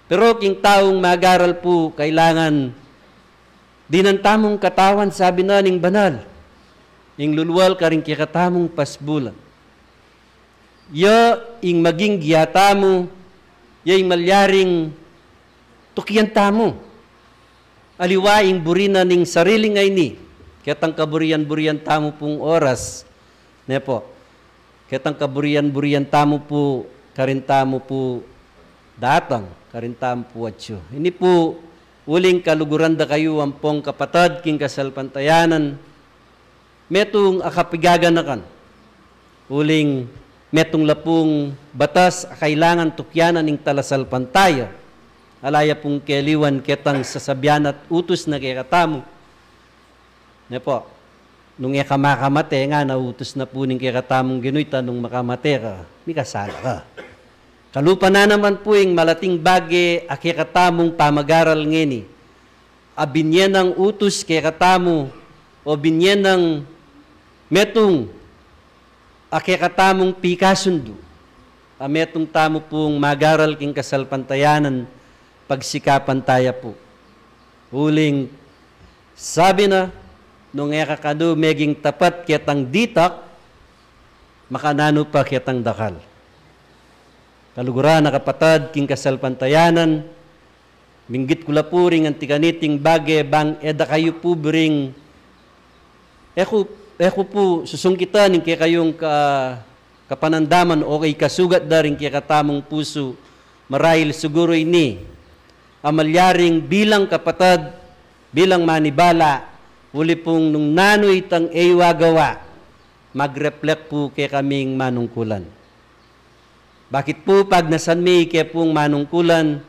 Pero king taung magaral pu, kailangan dinan tamung katawan, sabi na ning banal, ing lulual karing kekatamung pasbulan. Ya ing maging gia tamu, ya ing malyaring tukian tamu. Aliwa ing buri na ning sarili ngeni, ketang kaburian-burian tamu pung oras, ne pu. Ketang kaburian-burian tamu pu, karin tamu pu datang, karin tamu pu atyu. Ini pu, uling kaluguran da kayu ampong kapatad king kasalpantayanan, metung a kapigaganakan. Uling metung la pung batas a kailangan tukianan ning talasalpantaya. Ala ya pung keliwan ketang sasabian at utus na kekatamu. Ne pu, nung e ka makamate, ngana utus na pu ning kekatamung Ginu ita, nung makamate ka, mikasala ka. Kalupa na naman pu ing malating bage a kekatamung pamagaral ngeni, a binye nang utus kekatamu, o binye nang metung a kekatamung pikasundu, a metung tamu pung magaral king kasalpantayanan, pagsikapan taya pu. Uling sabi na, nung e ka kanu meging tapat ketang ditak, makananu pa ketang dakal. Kaluguran a kapatad king kasalpantayanan, minggit ku la pu ring anti kaniting bage, bang e da kayu pu biring, e ku, e ku pu susungkitan ing kekayung ka, kapanandaman o kasugat da ring kekatamung pusu, marahil siguru ini a malyaring bilang kapatad, bilang manibala, uli pung nung nanu itang e yu agawa, mag-reflect pu kekaming manungkulan. Bakit pu pagnasan mi kepung manungkulan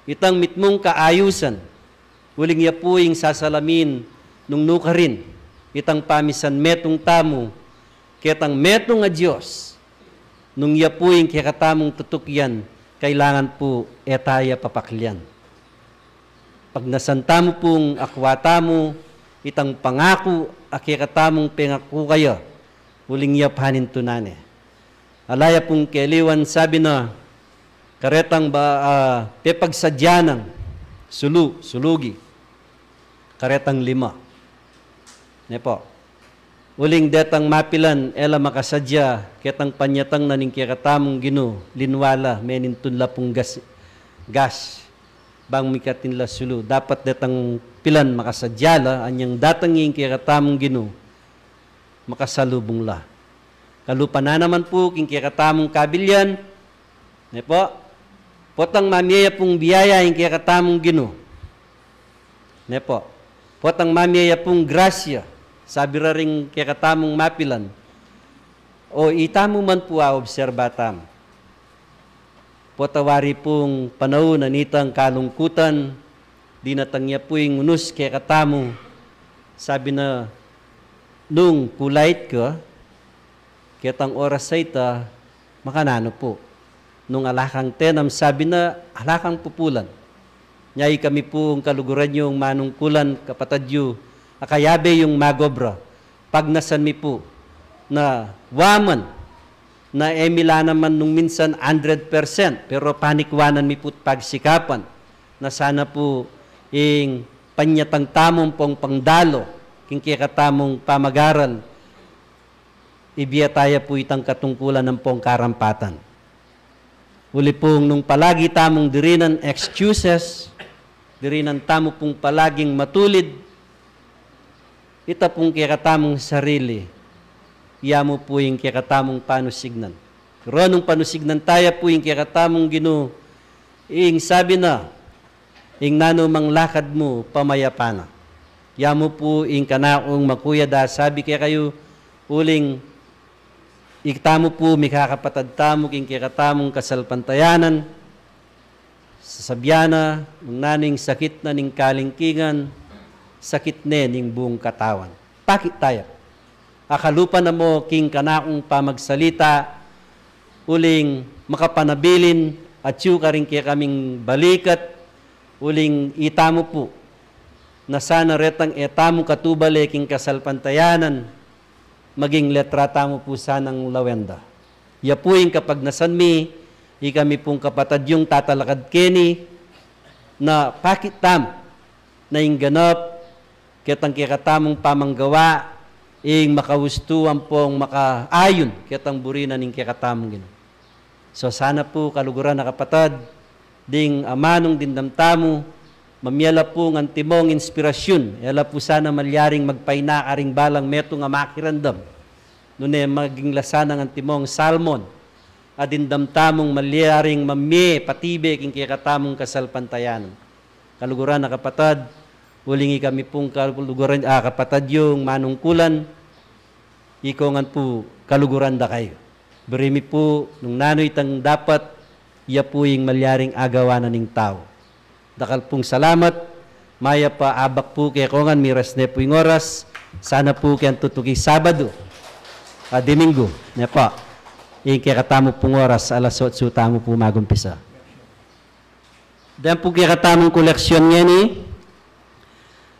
itang mitmung kaayusan, uling ya pu ing sasalamin nung nukarin itang pamisanmetung tamu ketang metung a Dios, nung ya pu ing kekatamung tutukian, kailangan pu e taya papaklian. Pagnasan tamu pung akua tamu itang pangaku a kekatamung pengaku kaya, uling ya panintunan ne. Ala ya pung keliwan, sabi na, karetang ba, ah, pepagsadya nang sulu, sulugi, karetang lima. Ne pu. Uling detang mapilan e la makasadya ketang panyatang na ning kekatamung Ginu, linwala, menintun la pung gas, gas. Bang mikatin la sulu, dapat detang pilan makasadya la, anyang datang ing kekatamung Ginu, makasalubung la. Kalupa na naman pu king kekatamung kabilian, ne pu, potang mamie ya pung biyaya ing kekatamung Ginu. Ne pu, potang mamie ya pung grasya, sabi ra ring kekatamung mapilan. O itamu man pu a obserba tamu. Pota wari pung panaun a nitang kalungkutan, dinatang ya pu ing unus kekatamu, sabi na, nung polite ka, ketang oras a ita, makananu pu. Nung ala kang tenam, sabi na, ala kang pupulan. Nya ikami pung kaluguran yung manungkulan, kapatad yu, a kayabe yung magobra, pagnasan mi pu na wa man, na e mi la naman nung minsan hundred percent, pero panikwanan mi pu't pagsikapan na sana pu ing panyatang tamu ampong pangdalu king kekatamung pamagaral, Ibie taya pu itang katungkulan ampong karampatan. Uli pung nung palagi tamung dirinan excuses, dirinan tamu pung palaging matulid, ita pung kekatamung sarili, ya mu pu ing kekatamung panusignan. Ronung panusignan taya pu ing kekatamung Ginu, ing sabi na, ing nanu mang lakad mu, pamayapan na. Ya mu pu ing kanakung makuyad a sabi kekayu, uling itamu pu mikakapatad tamu king kekatamung kasalpantayanan, sasabian na, nung nanu ing sakit na ning kalingkingan, sakit ne ning buung katawan. Pakit taya. Akalupa na mu king kanakung pamagsalita, uling makapanabilin, atyu karing kekaming balikat, uling itamu pu, na sana retang e tamu katubale king kasalpantayanan, maging letra tamu pu sanang lawen da. Ya pu ing kapagnasan mi, ikami pung kapatad yung tatalakad keni, na pakit tamu, na ing ganap, ketang kekatamung pamanggawa, ing makaustu ampong makaayun, ketang buri na ning kekatamung Ginu. So sana pu, kaluguran a kapatad, ding amanung dimdam tamu, mamie la pu ngan timong inspirasyun, e la pu sana malyaring magpaina karing balang metung a makiramdam. Nune maging la sana ngan timong salmon, a dimdam tamung malyaring mamie patibe king kekatamung kasalpantayanan. Kaluguran a kapatad, uling ikami pung kaluguran a kapatad yung manungkulan, iko ngan pu kaluguran da kayu. Buri mi pu, nung nanu itang dapat, ya pu ing malyaring agawa na ning tau. Dakal pung salamat, mayap a abak pu keko ngan, miras ne pu ing oras, sana pu keng tutuki Sabadu a Diminggu, ne pu, ing kekatamu pung oras, alas otsu tamu pu magumpisa. Deng pu kekatamung koleksyon ngeni,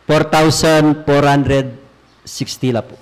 four thousand four hundred sixty la pu.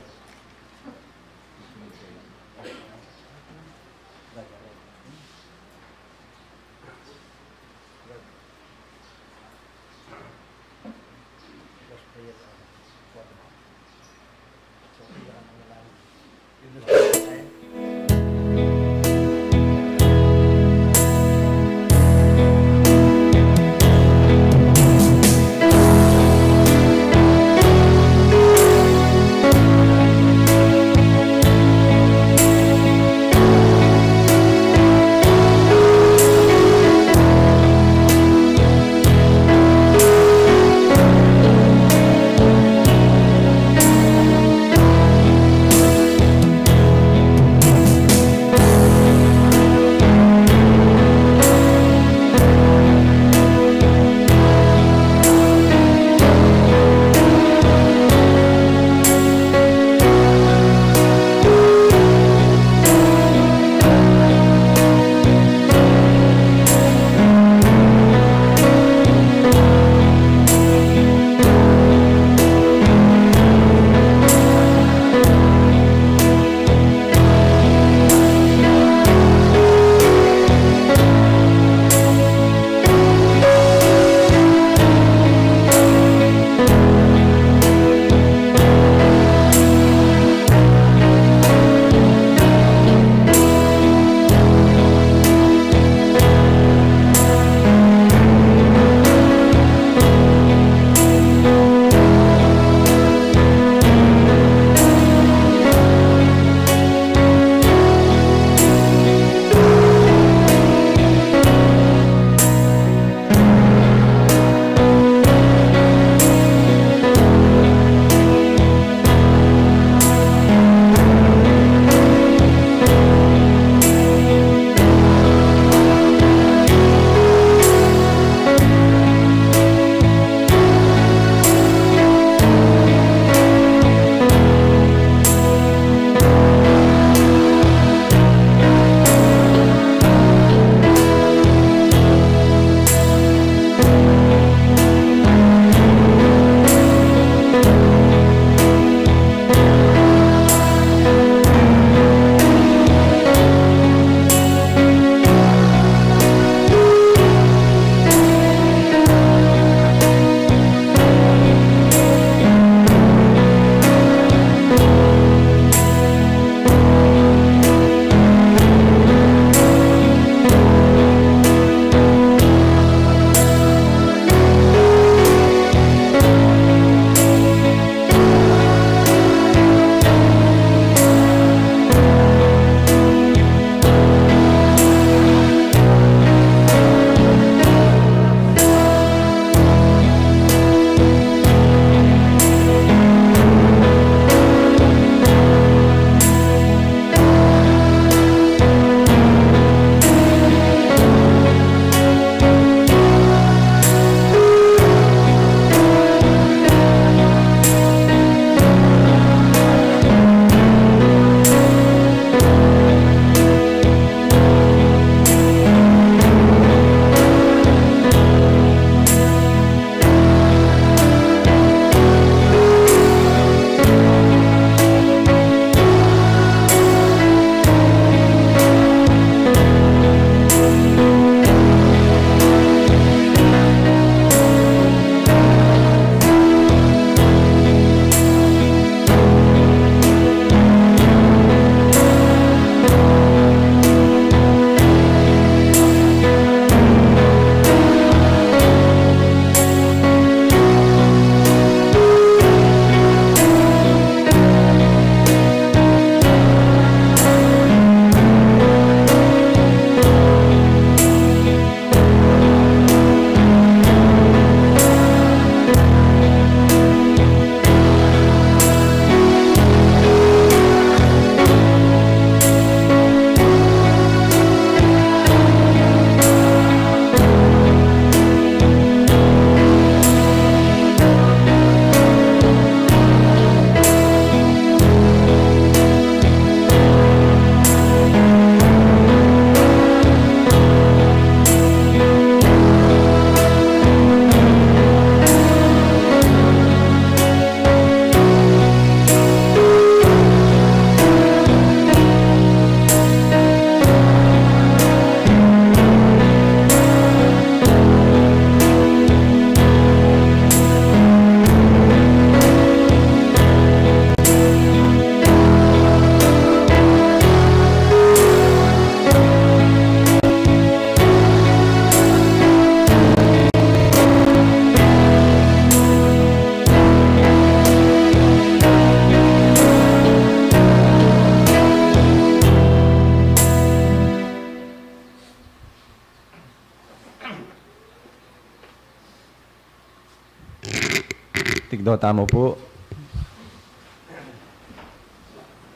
So, tamu pu.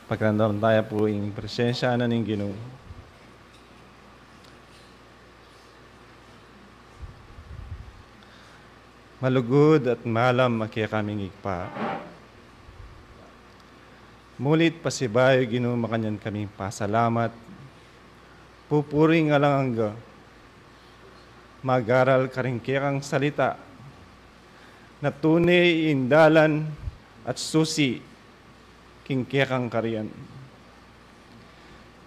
Pakiramdaman taya pu ing presensya na ning Ginu. Malugud at malam a kekaming Ibpa. Mulit pasibayu, Ginu, makanyan kaming pasalamat. Pupuri ing alang angga. Mag-aral karing kekang salita, na tune ing dalan at susi king kekang karian.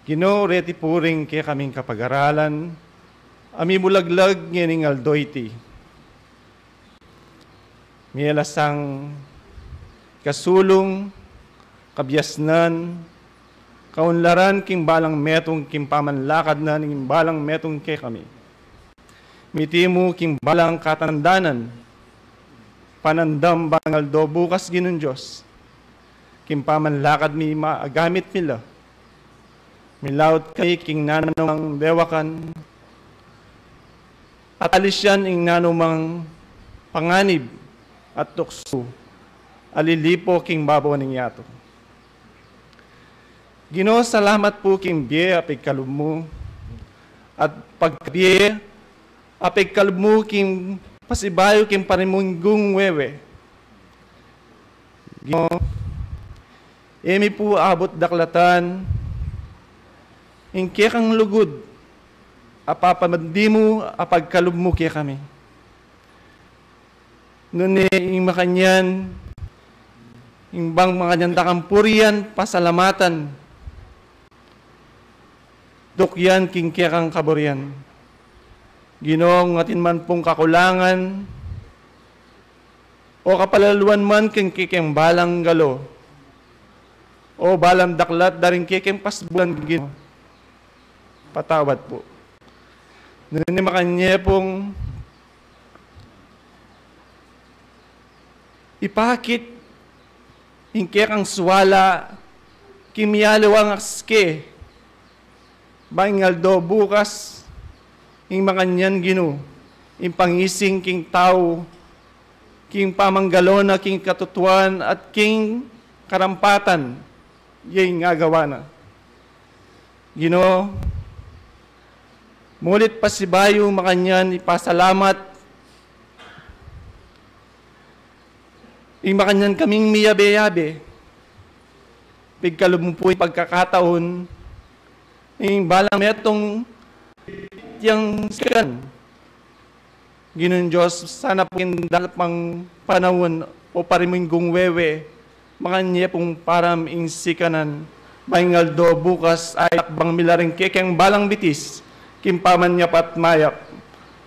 Ginu, reti pu ring kekaming kapag-aralan a mimulaglag ngening aldo iti. Mie la sang kasulung, kabiasnan, kaunlaran king balang metung king pamanlakad na ning balang metung kekami. Miti mu king balang katandanan, panandam bang aldo bukas, Ginung Dios, king pamanlakad mi magamit mi la. Milaut kami king nanumang dewakan at alisian ing nanumang panganib at tuksu a lilipo king babo ning yatu. Ginu, salamat pu king bie a pigkalub mu at pagkabie a pigkalub mu king pasibayu king pariminggung wewe. Ginu, e mi pu abut daklatan ing kekang lugud a papamandi mu a pagkalub mu kekami. Nune ing makanyan, ing bang makanyan da kang purian, pasalamatan, dukyan king kekang kaburian. Ginu, nung atin man pung kakulangan o kapalaluan man king kekeng balang galo o balang daklat da ring kekeng pasbulan, Ginu, patawad pu. Nune makanyan pung ipakit ing kekang suala king mialiwang aske, bang ing aldo bukas, ing makanyan, Ginu, ing pangising king tau king pamanggalo na king katutuan at king karampatan ya ing agawa na. Ginu, mulit pasibayu makanyan ipasalamat ing makanyan kaming miyabe-yabe. Pigkalub mu pu ing pagkakataun ing balang metung yang sikan. Ginung Dios, sana pu king darating pang panaun o pariminggung wewe, makanyan pung param ing sikanan, bang ing aldo bukas, ay akbang mi la ring kekeng balang bitis king pamanyap at mayap,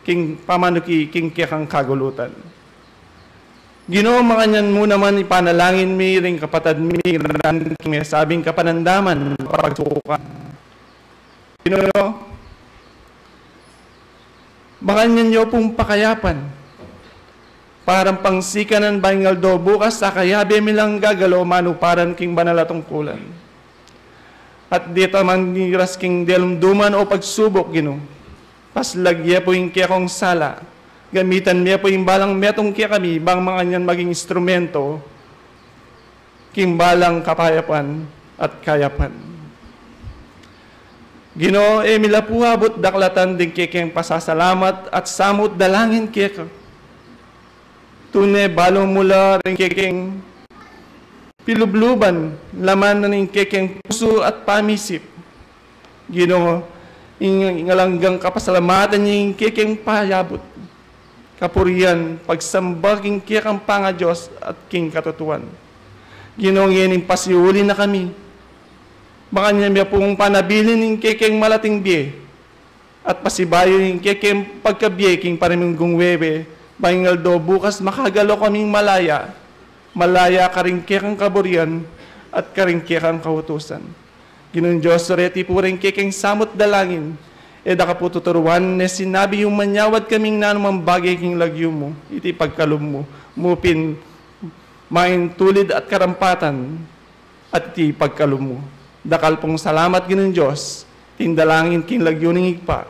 king pamanuki king kekang kagulutan. Ginu, makanyan mu naman ipanalangin mi ring kapatad mi king mesabing kapanandaman, pagsukan. Ginu, makanyan yu pung pakayapan para pang sikanan, bang ing aldo bukas, akayabe mi lang gagalo manuparan king banal a tungkulan. At deta man miras king delumduman o pagsubuk, Ginu, paslag ye pu ing kekong sala, gamitan me pu ing balang metung kekami bang makanyan maging instrumento king balang kapayapan at kayapan. Ginu, e mi la pu abut daklatan ding kekeng pasasalamat at samut dalangin keka. Tune balu mu la ring kekeng pilubluban, laman na ning kekeng pusu at pamisip. Ginu, ing, ing alang anggang kapasalamatan ning kekeng payabut, kapurian, pagsamba king kekang pangaDios at king katutuan. Ginu, ngening pasiuli na kami, makanyan me pung panabilin ing kekeng malating bie at pasibayu ing kekeng pagkabie king pariminggung wewe, bang ing aldo bukas makagalo kaming malaya, malaya karing kekang kaburian at karing kekang kautusan. Ginung Dios, sureti pu ring kekeng samut dalangin, e da ka pu tuturuan, ne sinabi yu manyawad kaming nanumang bage king lagyu mu, iti pagkalub mu, mu pin maintulid at karampatan, at iti pagkalub mu. Dakal pung salamat, Ginung Dios, iti ing dalangin king lagyu ning Ibpa,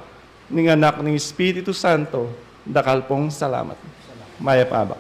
ning Anak, ning Espiritu Santo, dakal pung salamat. Mayap a abak.